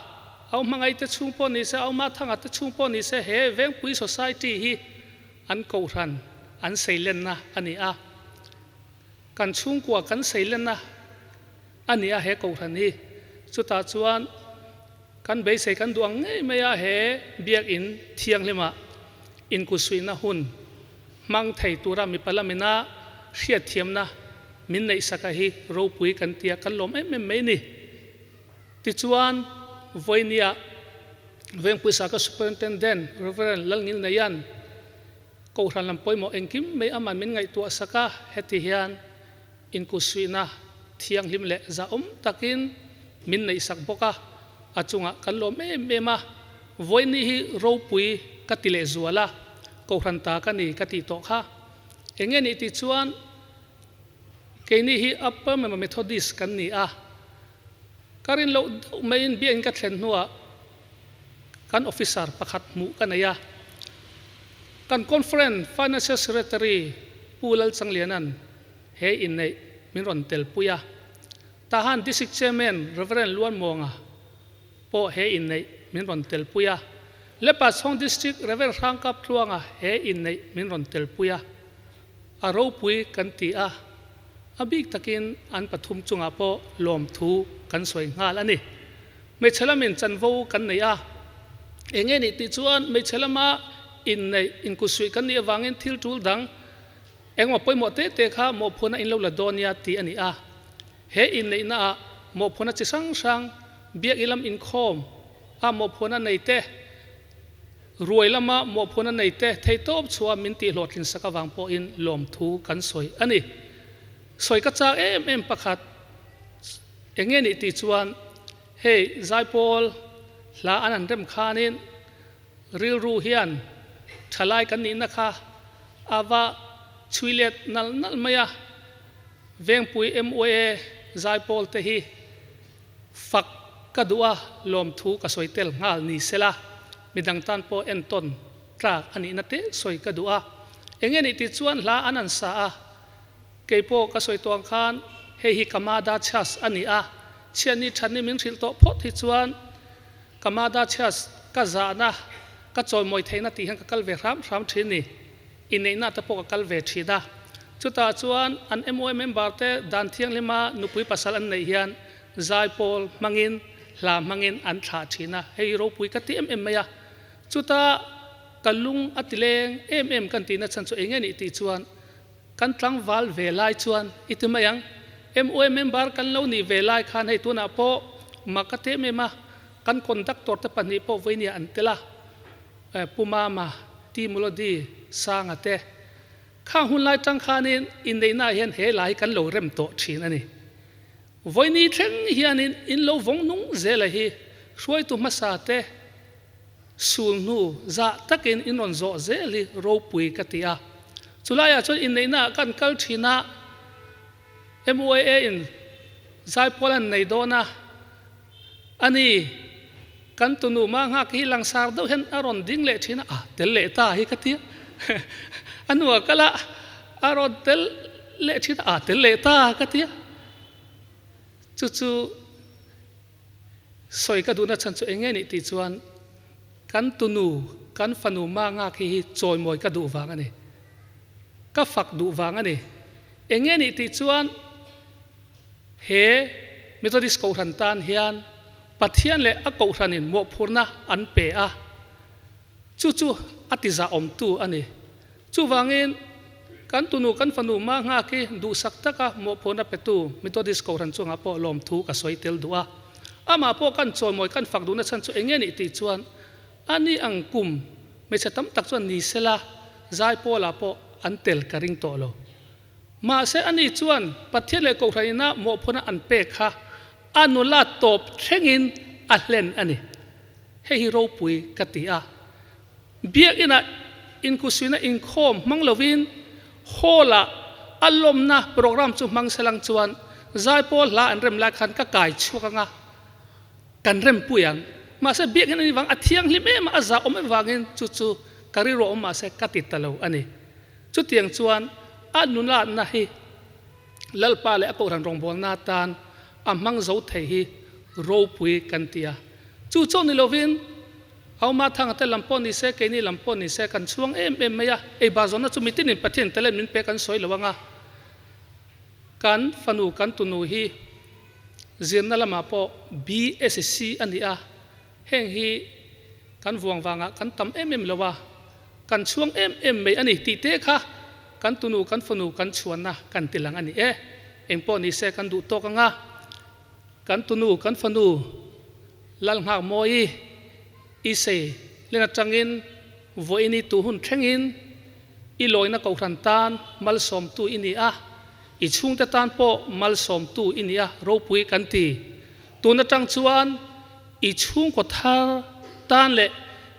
Au Hmangaihte chhung pawh ni se, Au Mathanga te chhung pawh ni se, he Vengpui Society hi an kohhran an seilenna a ni a. Kan chhungkua kan seilenna a ni a he kohhran hi. Chutah chuan kan beisei kan duh ang ngei mai a he biakinn thianghlimah inkusuihna hun hmang thei tura mipa lamina hriatthiamna min neihsaka hi ropui kan tia kan lawm em em mai ni. Tichuan vawinia Vengpui Saka Superintendent Rev. Lalngilneian Kohhran lam pawimawh engkim mai aman min ngaihtuah sak a, heti hian inkusuihna thianghlim leh zahawm takin min neihsak bawk a, a chungah kan lawm em em a, vawiini hi ropui ka ti leh zual a, Kohhran ta ka ni ka tih tawh kha. Enge nih tih chuan keini hi Upper Mema Methodist kan ni a, ka rin loh deuh maiin biakinn ka thlen hnuah kan officer pakhat hmuh ka nei a, kan conference financial secretary Pu Lalchangliana'n he inneih min rawn telpui a, Tahan District Chairman Rev. Luanmuanga pawh he inneih min rawn telpui a, Lepachhawng District Rev. Hrangkaptluanga he inneih min rawn telpui a, a ropui kan ti a, a bik takin an pathum chungah pawh lawmthu kan sawi nghal a ni. Hmeichhe lamin chanvo kan nei a, eng nge nih tih chuan hmeichhe lama inneih, inkusuih kan nih avangin thil tul dang engemaw pawimawh te te kha mawhphurhna in lo la dawn nia tih a ni a. He inneihnaah mawhphurhna chi hrang hrang, biak ilam inkhawm a mawhphurhna nei te, ruai lama mawhphurhna nei te theihtawp chhuah min tihhlawhtlin sak avang pawhin lawmthu kan sawi a ni. Sawi ka chak em em pakhat. Eng nge nih tih chuan hei Zaipawl hla an han rem khanin rilru hian thalai kan nihna kha a va chhui let nalh nalh mai a. Vengpui MYA Zaipawl te hi fak ka duh a, lawmthu ka sawi tel nghal ni sela, midang tan pawh entawn tlak a nihna te sawi ka duh a. Enge nih tih chuan hla an an sa a, kei pawh ka sawi tawh ang khan hei hi Kamada Chhas a ni a, chhiatni thatni min hrilh tawh phawt hi chuan Kamada Chhas ka zahna ka chawimawi theihna tih hian ka kal ve hram hram thin ni. Inneihna te pawh ka kal ve thin a, chutah chuan an MOA member te dan thianghlima nupui pasal an neih hian zaipawl hmangin hla hmangin an thlah thin a, hei ropui ka ti em em mai a, chuta ka lung a ti leng em em kan tihna chhan chu eng nge nih tih chuan kan tlangval ve lai chuan i ti mai ang, MOA member kan lo nih ve lai khan hei tunah pawh mak ka ti em em a, kan conductor te pahnih pawh vawinia an tel a. Pu Mama, Ti Melody, Sanga te. Khang hun lai tang khanin inneihnaah hian he lai hi kan lo rem tawh thin a ni. Vawini thleng hianin in lo vawng nung zela hi hruaitu hmasa te sul hnu zah takin in rawn zawh zel hi ropui ka ti a. Chulaiah chuan inneihnaah kan kal thin a, MYA in zaipawl an nei dawn a, A ni, kan tunu mah nghak hi langsar deuh hian a rawn ding leh thin a, a tel leh ta hi ka ti a, a hnuah kal a, a rawn tel leh thin a, a tel leh ta ka ti a. Chu chu sawi ka duhna chhan chu eng nge nih tih chuan kan tunu, kan fanu mah nghak hi hi chawimawi ka duh vang a ni, ka fak duh vang a ni. Eng nge nih tih chuan He Methodist Kohhran tan hian Pathian leh a Kohhranin mawhphurhna an pe a, chu chu a tizahawmtu a ni. Chuvangin, kan tunu kan fanu mah nghak hi duhsak taka mawhphurhna petu Methodist Kohhran chungah pawh lawmthu ka sawi tel duh a. Amah pawh kan chawimawi kan fak duhna chhan chu eng nge nih tih chuan a ni ang kum hmeichhe tam tak chuan ni sela Zaipawlah pawh an tel ka ring tawh lo. Mahse ani chuan Pathian leh Kohhran ina mawhphurhna an pek kha a nula tawp thlengin a hlen a ni. Hei hi ropui ka ti a. Biakinah inkusuina inkhawm hmang lovin hall-ah a lawmna program chu hmang selang chuan zaipawl hla an rem lai khan ka kai chhuak anga kan rempui ang. Mahse biakin ani vang a thianghlim em a, a zahawm em vangin chu chu ka rilru awm mahse ka ti ta lo a ni. Chutiang chuan a nunatna hi Lalpa leh a Kohhran rawngbawlna atan a hmang zo thei hi ropui kan ti a. Chu chauh ni lovin Auma Thanga te lam pawh ni se, keini lam pawh ni se kan chhuang em em mai a. Ei bar zawnna chu mitinin Pathian talent min pe kan sawi lo ang a. Kan fanu kan tunu hi zirna lamah pawh BSc a ni a. Heng hi kan vuang vangah kan tam em em lo a, kan chhuang em em mai a ni tih te kha kan tunu kan fanu kan chhuanna kan ti lang a ni e. Eng pawh ni se kan duh tawk ang a, kan tunu kan fanu Lalnghak Mawi i sei len atangin vawiini tu hun thlengin i lawina kohhran tan malsawmtu i ni a, i chhungte tan pawh malsawmtu i ni a, ropui kan ti. Tun atang chuan i chhungkaw thar tan leh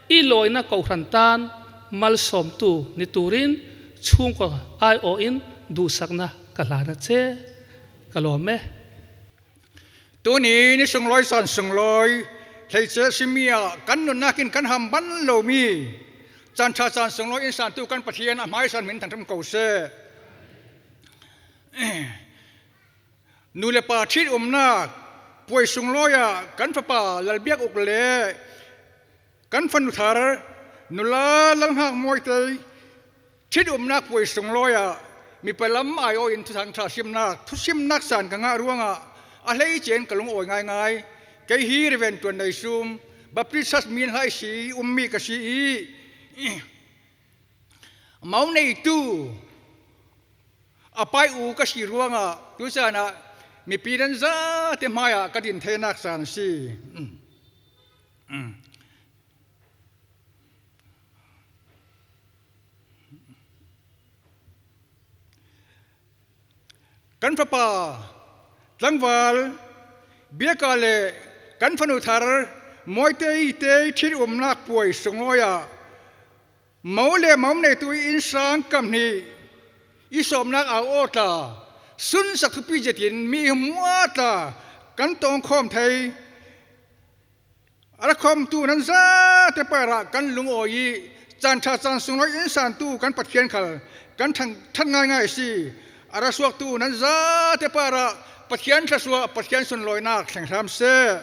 i lawina kohhran tan malsawmtu ni turin chhungkaw aiawhin duhsakna ka hlan a che. Ka lawm e. Tuni ni sunglawi san sunglawi thleiche simi ah kan nunnak in kan ham ban lomi caan ṭha caan sunglawi in santu kan Pathian a hmaisan min thangṭhat ko seh. Nu le pa ṭhit umnak puai sunglawi ah kan fapa Lal Biak Uk le kan fanu thar nula Lal Hngak Mawi Tlei ṭhit umnak puai sunglawi ah mipa lam aiawh in thuthang ṭha simnak thusimnak caan ka ngah ruangah a hleice in ka lungawi ngaingai. Kei hi Reverend Tuan Nei Sum Baptist Church min hlai si ummi ka si i mau neitu A pai u ka si ruangah tucaan ah mipi nan zate hmaiah ka din theinak caan a si. Kan fapa tlangval Biaka le kan fanu thar Mawitei te ṭhit umnak puai sunglawi ah Mo le mom neitu i innsang kam hnih i sawmnak au aw tla. Sun sak thupi zetin mi hmuh tla kan tawng khawm thei. A ra khawmtu nan zate parah kan lungawi i caanṭha caan sunglawi in santu kan Pathian khal kan ṭhan ngaingai a si. A ra suaktu nan zate parah Pathian thluachuah Pathian sunlawinak thleng hram seh.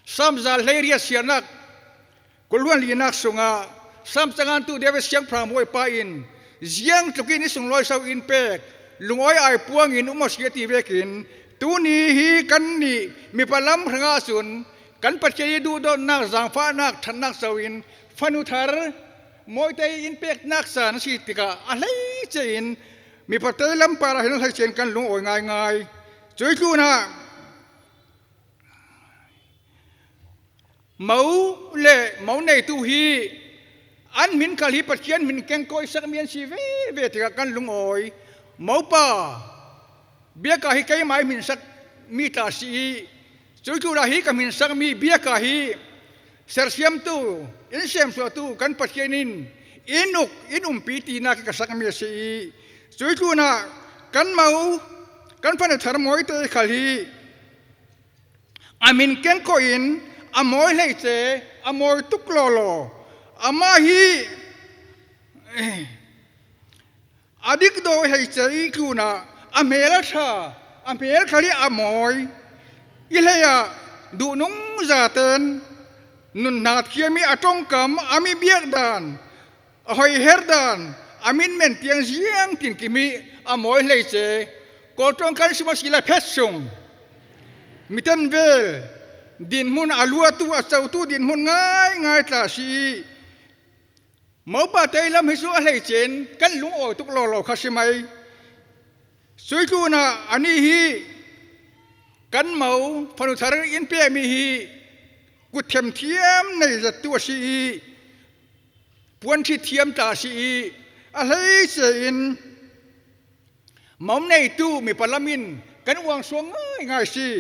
Sam zal 18 siarnak kuluan linak sungah Sam cangantu David siangpahrang bawipa in ziang tlukin i sunglawi sau in pek lungawi ai puang in um a si ti vekin tuni hi kan nih mipa lam hrangah cun kan Pathian i duhdawtnak zaangfahnak ṭhatnak so in fanu thar mawite in peknak caan a si tikah a hleice in mipa te lampar ah hin hleice in kan lungawi ngaingai. Cui tlun ah Mo le mo neitu hi an min khal hi Pathian min kengkawi sakmi an si ve ve tikah kan lungawi. Mopa biaka hi keimah i min sak mi tla si i cu cu hi ka min sakmi biaka hi sersiamtu in siamsuatu kan Pathian in in uk in umpi tinak ka sakmi a si i cu tlun ah kan mo kan fanu thar mawi te khal hi A min ken ko in a mawi hleice a mawi tuk lawlaw. Amah hi a dik do hleice i tlun ah a hmel a ṭha, a hmel khal i a mawi. I hlei ah duhnung zaten nun hna thiam i a ṭongkam a mi biak dan a hoiher dan a min men tiang ziang tin kimi a mawi hleice kawlṭawng kan sim a si la phet sung miten vel dinhmun a luatu a cotu dinhmun ngai ngai tla si mopa tei lam hi cu a hleicen kan lung awi tuk lawlaw kha si mai suitlun ah ani hi kan mo fanu thar in pe mi hi kut thiam thiam nei zat tu a si i Puanṭhi thiam ta a si i a hleice in mom neitu mi palam in kan uang suang ngaingai si.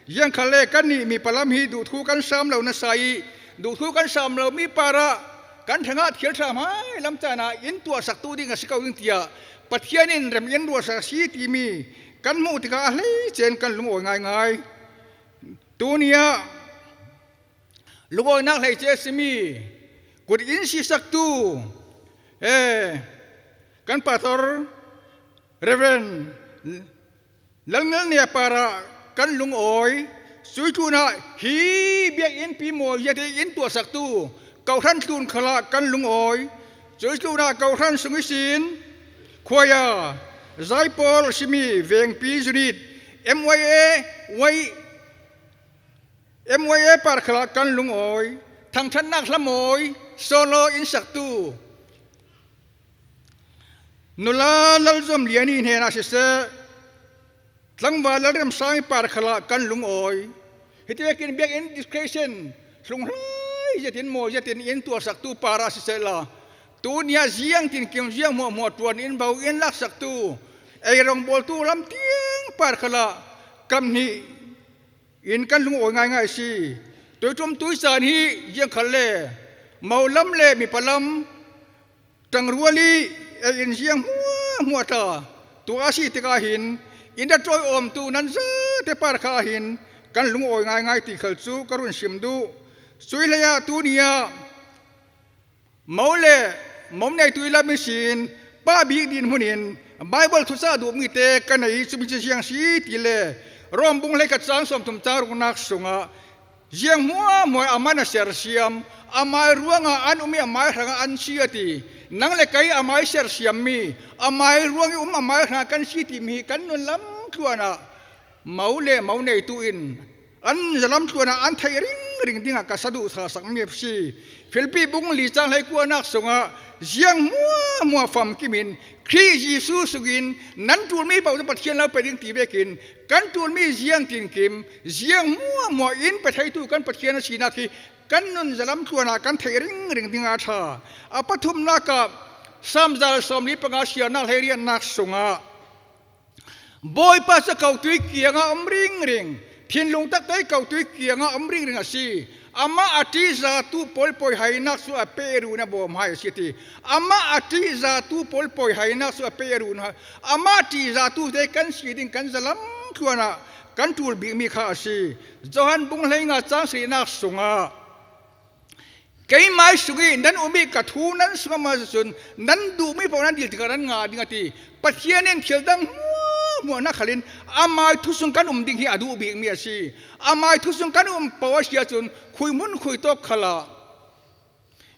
Ziangkhal le kannih mi palam hi duhthu kan sam lo nasa i duhthu kan sam lo mi parah kan thengah thil ṭha hmai lam caan ah inn tuah saktu ding a si ko ding tiah Pathian in rem in ruah sak si timi kan hmuh tikah a hleice in kan lungawi ngaingai. Tuni ah Lungawinak hleice a simi kut in sisaktu kan pastor Reverend Lalngal Nia para kan lungawi suitlun ah hi biakinn pi mawi vialte in tuahsaktu kohhran tlun khala kan lungawi cuitlun ah kohhran sungisin khuaya zaipawl simi vengpi unit MYA Y MYA parkhala kan lungawi thangthatnak hlamawi solo in saktu nula lalzom liani hnen ah siseh tlangval lalremsang parkhala kan lungawi hitiakin biakinn discretion hlunghlai zetin maw zetin in tuah saktu para siseh la tunia ziang tin kim ziang muah muah tuan in bo in lak saktu ei rong bawltu lam tiang parkhala kam hnih In kan lungawi ngaingai si. Tuitum tuisan hi jiangkhal le maulam le mipalam tangrual i ei in ziang hua hua ta tu a si tikah hin in da ṭawi awm tu nan zate par kha hin kan lungawi ngaingai ti khal cu ka run sim duh. Sui hlei ah tuni ah Mo le mom nei tui lam sin pa bik din hmun in Bible thusa duh mi te kan ei chumi chi siang si ti le Rom bung hlei khat sang 30 chang ruknak sungah ziang hmua muai aman a ser siam amai ruanga an umi amai hranga an si ati nang le kai amai ser siam mi amai ruang i um amai hranga kan si ti mi kan nun lam tluana mau le mau nei tu in an zalam tluan ah an theih ring ring dingah ka saduh sa sak mi si Filipi bung li cang hlei kuanak sungah ziang mua mua fam kimin Khrih Jesuh sungin nan ṭulmi paoh cu Pathian lo pe ding ti vekin kan ṭulmi ziang tin kim ziang mua mua in pe theitu kan Pathian a sinak hi kan nun zalam tluan ah kan theih ring ring ding a ṭha. A pathumnak ah Salm 45 siarnak hlei riannak sungah Bawipa cu ko tui kiang ah um ringring, thinlung tak te ko tui kiang ah um ringring a si. Amah a ṭihzahtu pawl pawihainak cu a peh run a bawm hai a si a ti. Amah a ṭihzahtu pawl pawihainak cu a peh run amah ṭihzahtu te kan si ding kan zalam tluan ah kan ṭul bikmi kha a si. Johan bung hleinga cang sarihnak sungah keimah sung i nan um i ka thu nan sung ama cun nan duhmi paoh nan dil tikah nan ngah ding a ti. Pathian in thil dang hmuah na khalin amai thusung kan um ding hi a duh bikmi a si. Amai thusung kan um paoh a si ahcun khui mun khui tawk khala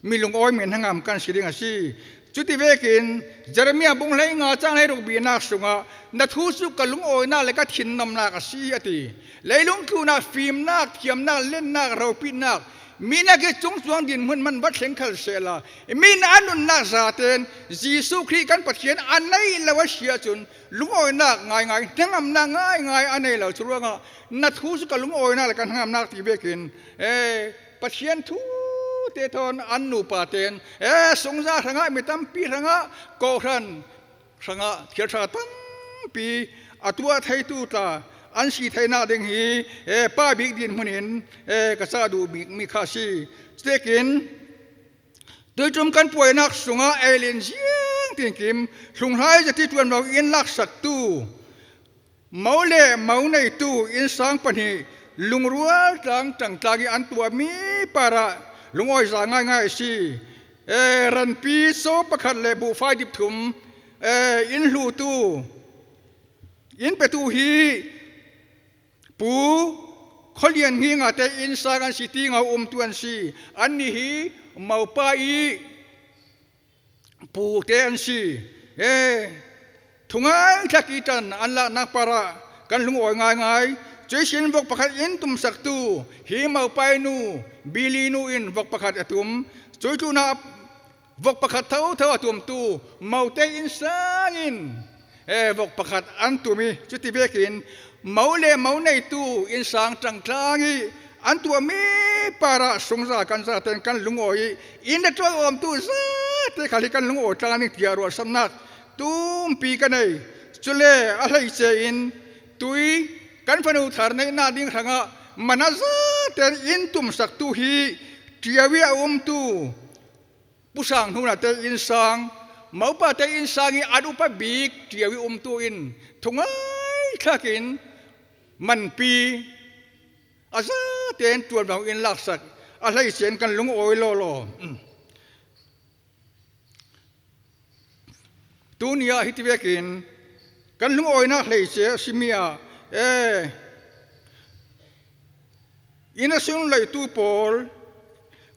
mi lungawi men hangam kan si ding a si. Cuti vekin Jeremiah bung hlei nga cang hlei ruk binak sungah na thu cu ka lungawinak le ka thinnomnak a si a ti. Leilung tlunak, fimnak, thiamnak, lennak, ropitnak, minak hi cungcuang dinhmun man va thleng khal sehla min a nunnak zaten Jesuh Khrih kan Pathian a nei lo a si ahcun lungawinak ngaingai hnangamnak ngaingai a nei lo cu ruangah na thu cu ka lungawinak le ka hnangamnak ti bekin e Pathian thu te thon an nupa ten e sungza hrangah mi tampi hrangah kawhran hrangah thil tha tampi a tuah theitu tla an si theinak ding hi e pa bik din hmun in e ka ca duh bik mi kha si tekin tuitum kan puainak sungah eilin ziang tin kim hlunghlai zati tuan lo in lak sak tu Mo le mo neitu innsang pahnih lungrual tlang ṭangtlang i an tuahmi par ah lungawi za ngaingai a si. E, ranpi caw pakhat le buhfai dip thum e, inn hlutu inn petu hi Pu Khualian Hninga te innsang an si ti ngau umtu an si. Annih hi mopa i pu te an si e thungai thlaki tan an laknak para kan lungawi ngaingai cuisin vok pakhat in tum saktu hi maupai nu bili nu in vok pakhat a tum cui tu na vok pakhat tho tho a tum tu maute in sang in e vok pakhat an tum i cuti bekin mau le mau neitu in sang tang tlang i an tuahmi para sungza kan za ten kan lungawi i in le ṭol awm tu zate khal hi kan lungawi tlang ning tia ruah samnak tumpi ka nei cule a hlei ce in tui kan fanu thar nei na ding hrangah mana zaten in tum sak tu hi ṭiawi a um tu pusang hnu na te in sang maupa te in sang i an upa bik ṭiawi um tu in thungai thlakin manpi a za tein ṭuanvo in laksak a hleicen kan lung awi lawlaw. Tuni ah hiti vekin kan lungawinak hleice a simi ah ee inn a sungleitu pawl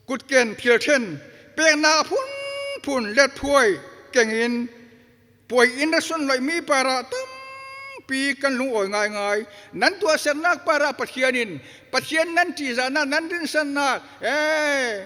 kutken thilṭhen peknak a phunphun letphuai keng in Puai inn a sunloihmi par ah tampi kan lungawi ngaingai. Nan tuahsernak par ah Pathian in Pathian nan ṭihzahnak nan rinsannak ee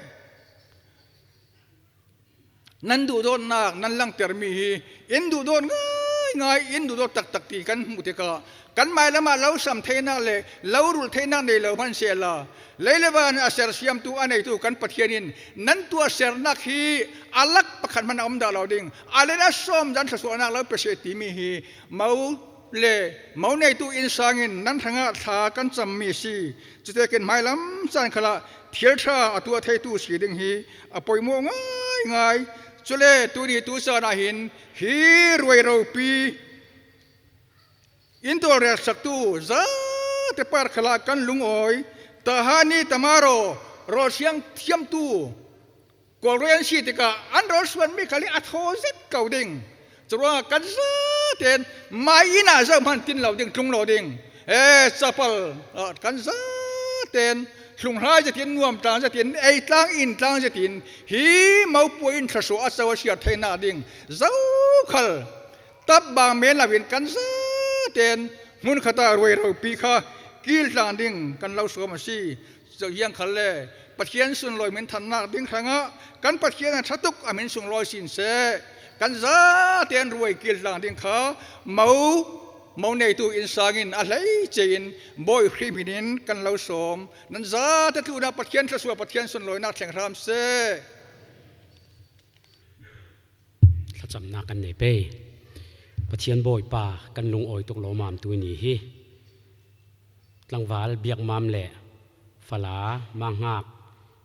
nan duhdawtnak nan langhtermi hi in duhdawt ngaingai in duhdawt taktak ti kan hmuh tikah kan hmailam ah lo sam theinak le lo rulh theinak nei lo hmanhsehla Leilevan a sersiamtu a neitu kan Pathian in nan tuahsernak hi alak pakhat hmanh a um dah lo ding alen a sawm zan thluachuahnak lo pe she timi hi mo le mo neitu inn sang in nan hrangah thla kan cammi si cutekin hmailam caan khala thil tha a tuah theitu si ding hi a poimawh ngaingai cule tuni tu caan ah hin hi ruai ropi In tawlrel saktu zate par khala kan lungawi tahani tamaro rawl siang thiamtu kawlrawi an si tikah an rawl suan mi khali a thaw zet ko ding curuangah kan zaten mai inn ah zoh hmanh tin lo ding tlung lo ding e chapal kan zaten hlunghlai zatin nuam tlang zatin ei tlang in tlang zatin hi maupuai in thlasu a cho a siar theina ding zo khal tap bang men loin kan zaten hmun khata ruai ropi kha kil tlang ding kan lo suam a si hiang khal le Pathian sunlawi min thannak ding hrangah kan Pathian a thatuk a min sunglawi sin se kan zaten ruai kil tlang ding kha mo mo neitu in sangin a hlei chein bawi hrim in kan lo som nan za te tlu na Pathian thlasua Pathian sunlawi nak thleng hram se Thlacamnak kan nei pe. Pathian Bawipa kan lungawi tuk lawmam tu ni hi. Tlangval biakmam le fala ma hngak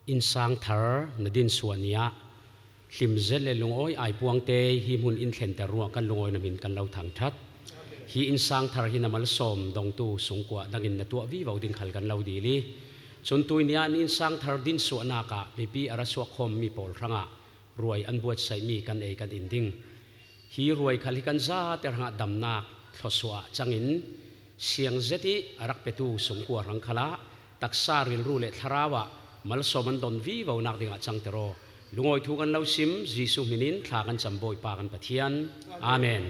In sang thar na din suah nia hlim zet le lungawi ai puang te hi hmun in thlen ter ruang kan lungawi na min kan lo thang that. Hi in sang thar hi na malsawm dongtu sungkua dangin na tuah vi vo ding khal kan lo dili. Chun tui nia in sang thar din suah na ka mipi ara suak khom mi pawl ranga ruai an buat sai mi kan ei kan in ding. Hi ruai khal hi kan za ter hanga damnak thlosua changin siang zeti arak petu sungkua rang khala taksa ril ru le thlarawa malsawm an don vi vo nak dinga changtero lungoi thu kan lo sim Jisu minin thla kan chamboi pa kan Pathian. Amen.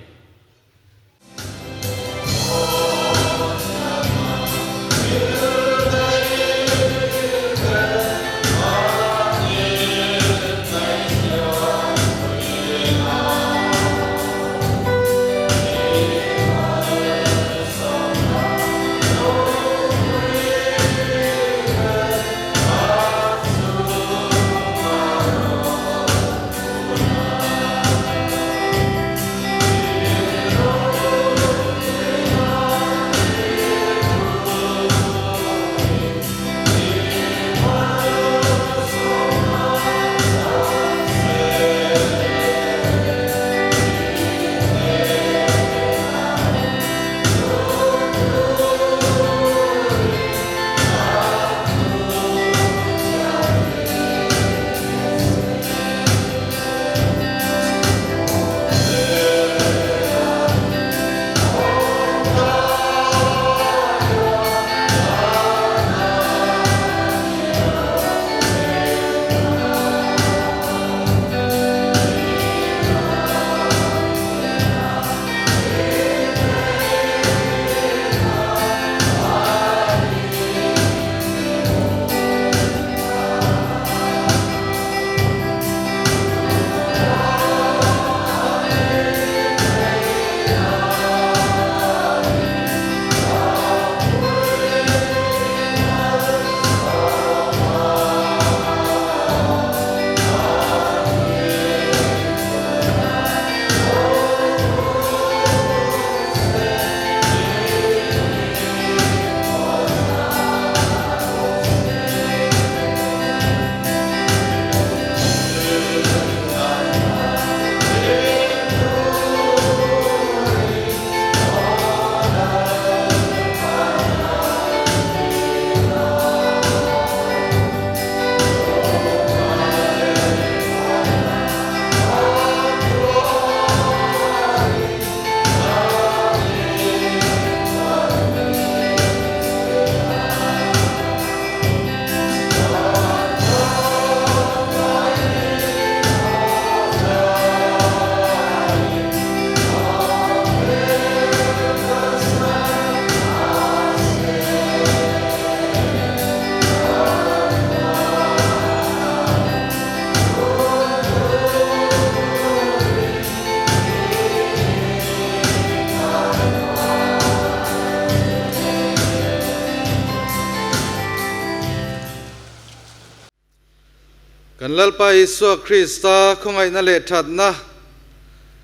Kan lalpa Isua Krista khongai na le that na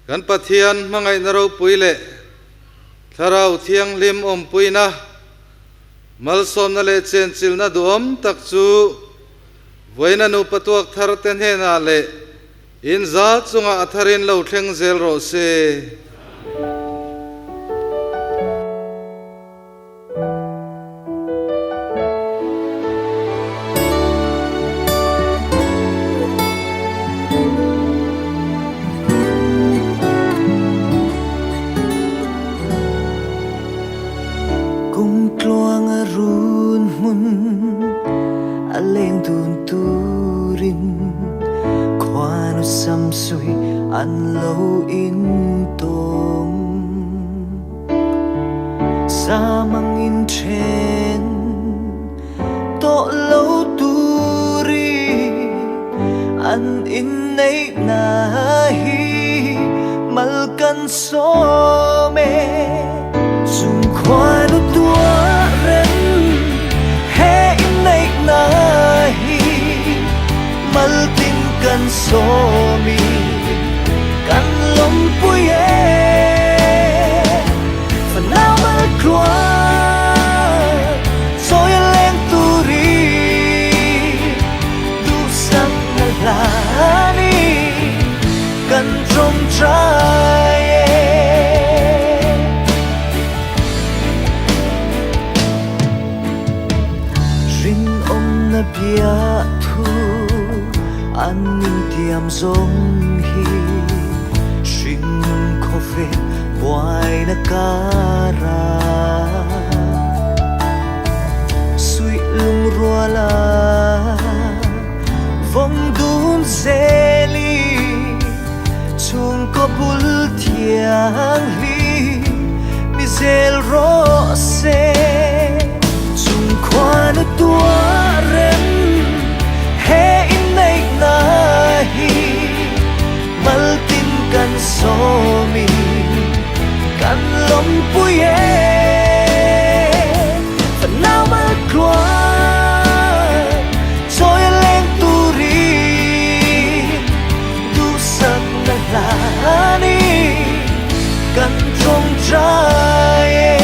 kan Pathian mangai na ro pui le tharau thiang lim om pui na malsom na le chen chil na duam tak chu voina nu patuak thar ten he na le in za chunga atharin lo thleng zel ro se. Kum tluang a run mun a leng dun turin khoa nu sam sui an lo in tong sa mang in chen to lo turi an in nei na hi mal kan so me sung khoa nu tua ren he in nei na hi mal tin kan so mi kan lom pui e phần nào mal klua soi leng turi Trong trai Rin om na bia thu an nin tiam zong hi Sing kho fe buai na kara Sui lung rua la Vong dun zeli Chung ko bul thiang li Mi zel ro se Chung khoa nu tua rem He in nei na hi Mal tin kan so mi Kan lom pui e Phần nào mal kluan Trôi lên tu ri Du sak na lani Kan trong trai e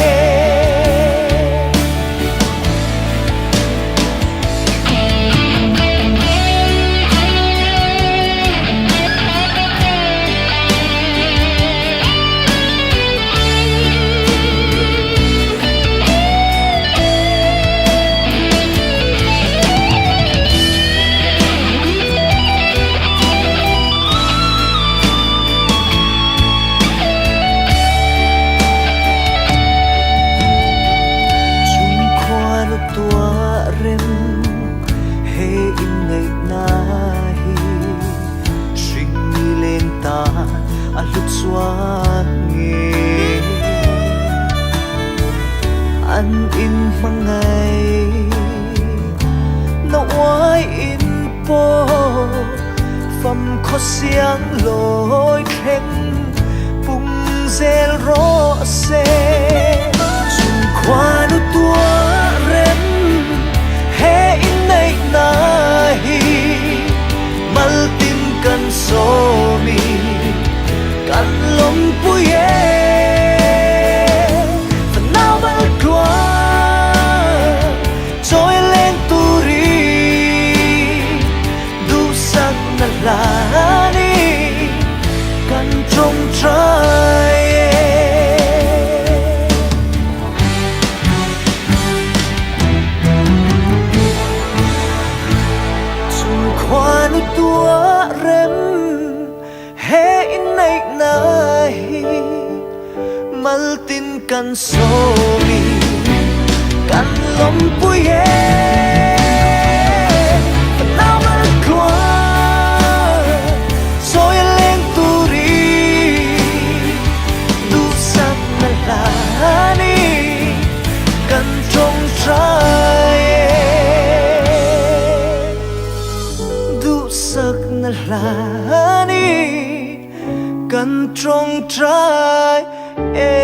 Chung khoa nu tua rem he in ngày na hi Sing mi lên ta a lut suan nge An in mangai na oai in po Pham kho siang loi khen pung zel ro se Chung khoa nu tua rem he in nei na hi Mal tin kan so mi kan lom pui e Phần nào mal kluan trôi lên tu ri Du sak na lani kan trong trai e Chung khoa nu tua rem he in nei na hi Mal tin kan so mi kan lom pui e Phần nào mal kluan trôi lên tu ri Du sak na lani kan trong trai e Du sak na lani kan trong trai e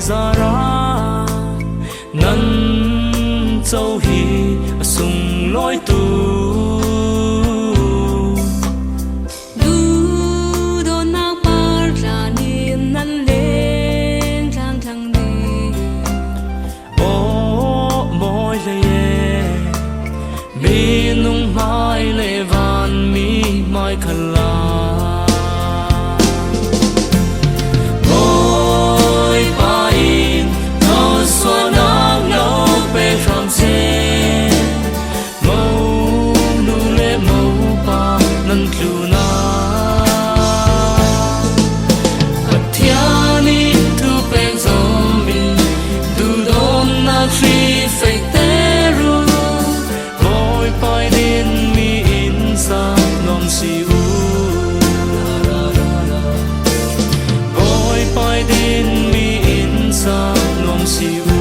zara Nan cho hi a sung loi tu Du do nak par tla ni nan leng tlang tlang ni O moi le ye Mi nung mai le van mi mai khala Ôi pa in no so nang lo pe from se Mo nu le mo pa nan tlu na Pathiani tu pek zomin du don na khri fei te ru Moi pai din mi in sa nom si u Moi pai din mi in sa nom si u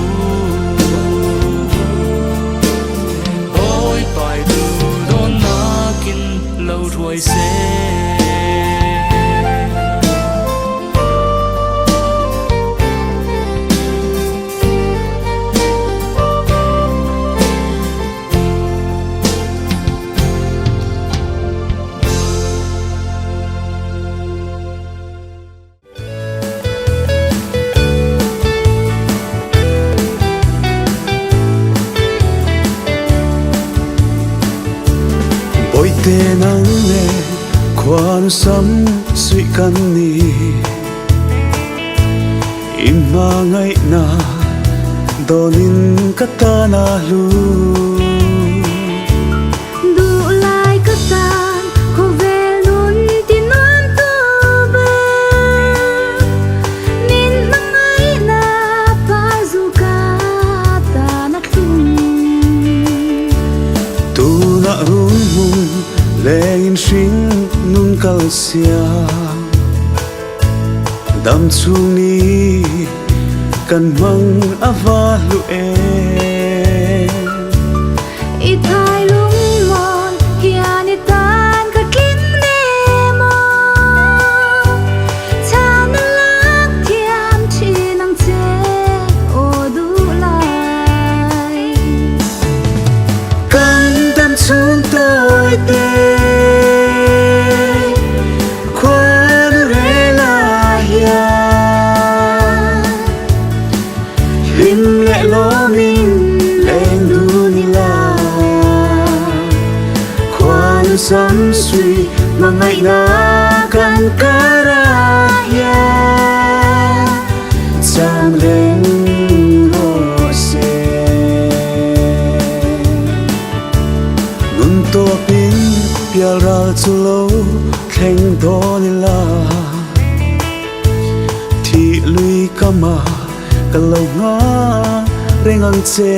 Moi pai du don na kin lo ruai se Boite nang le khuan sam suy kan ni Ima ngai na dolin katana lu Du lai ka tan kho vel nun ti nuam tu ba Min mangai na pa zu ka ta na thlung Tu na rung mung leng in hring nun kal sia Dam chung ni kan mang ava lu e I thai lung mon hian i tan ka tling ne mo Chan lak thiam chi nang che o du lai Kan dam chung tôi te Khuan re la hian Him le lo min leng du ni la Khuan sam suy mà ngày na kan kara hian Cham reng ro se Nun to pin pial ral chu lo thleng do ni la Thi lui kama ka lo nga reng ang che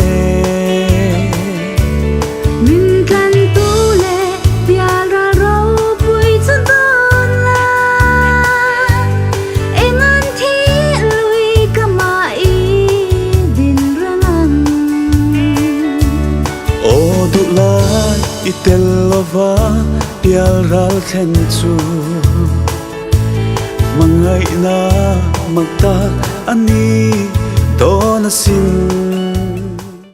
Min tlan tu le pial ral ro pui chu don la Eng an thi lui kama i din rang ang O du lai i tel lova pial ral thlen chu Mangai na magtak ani do na sin.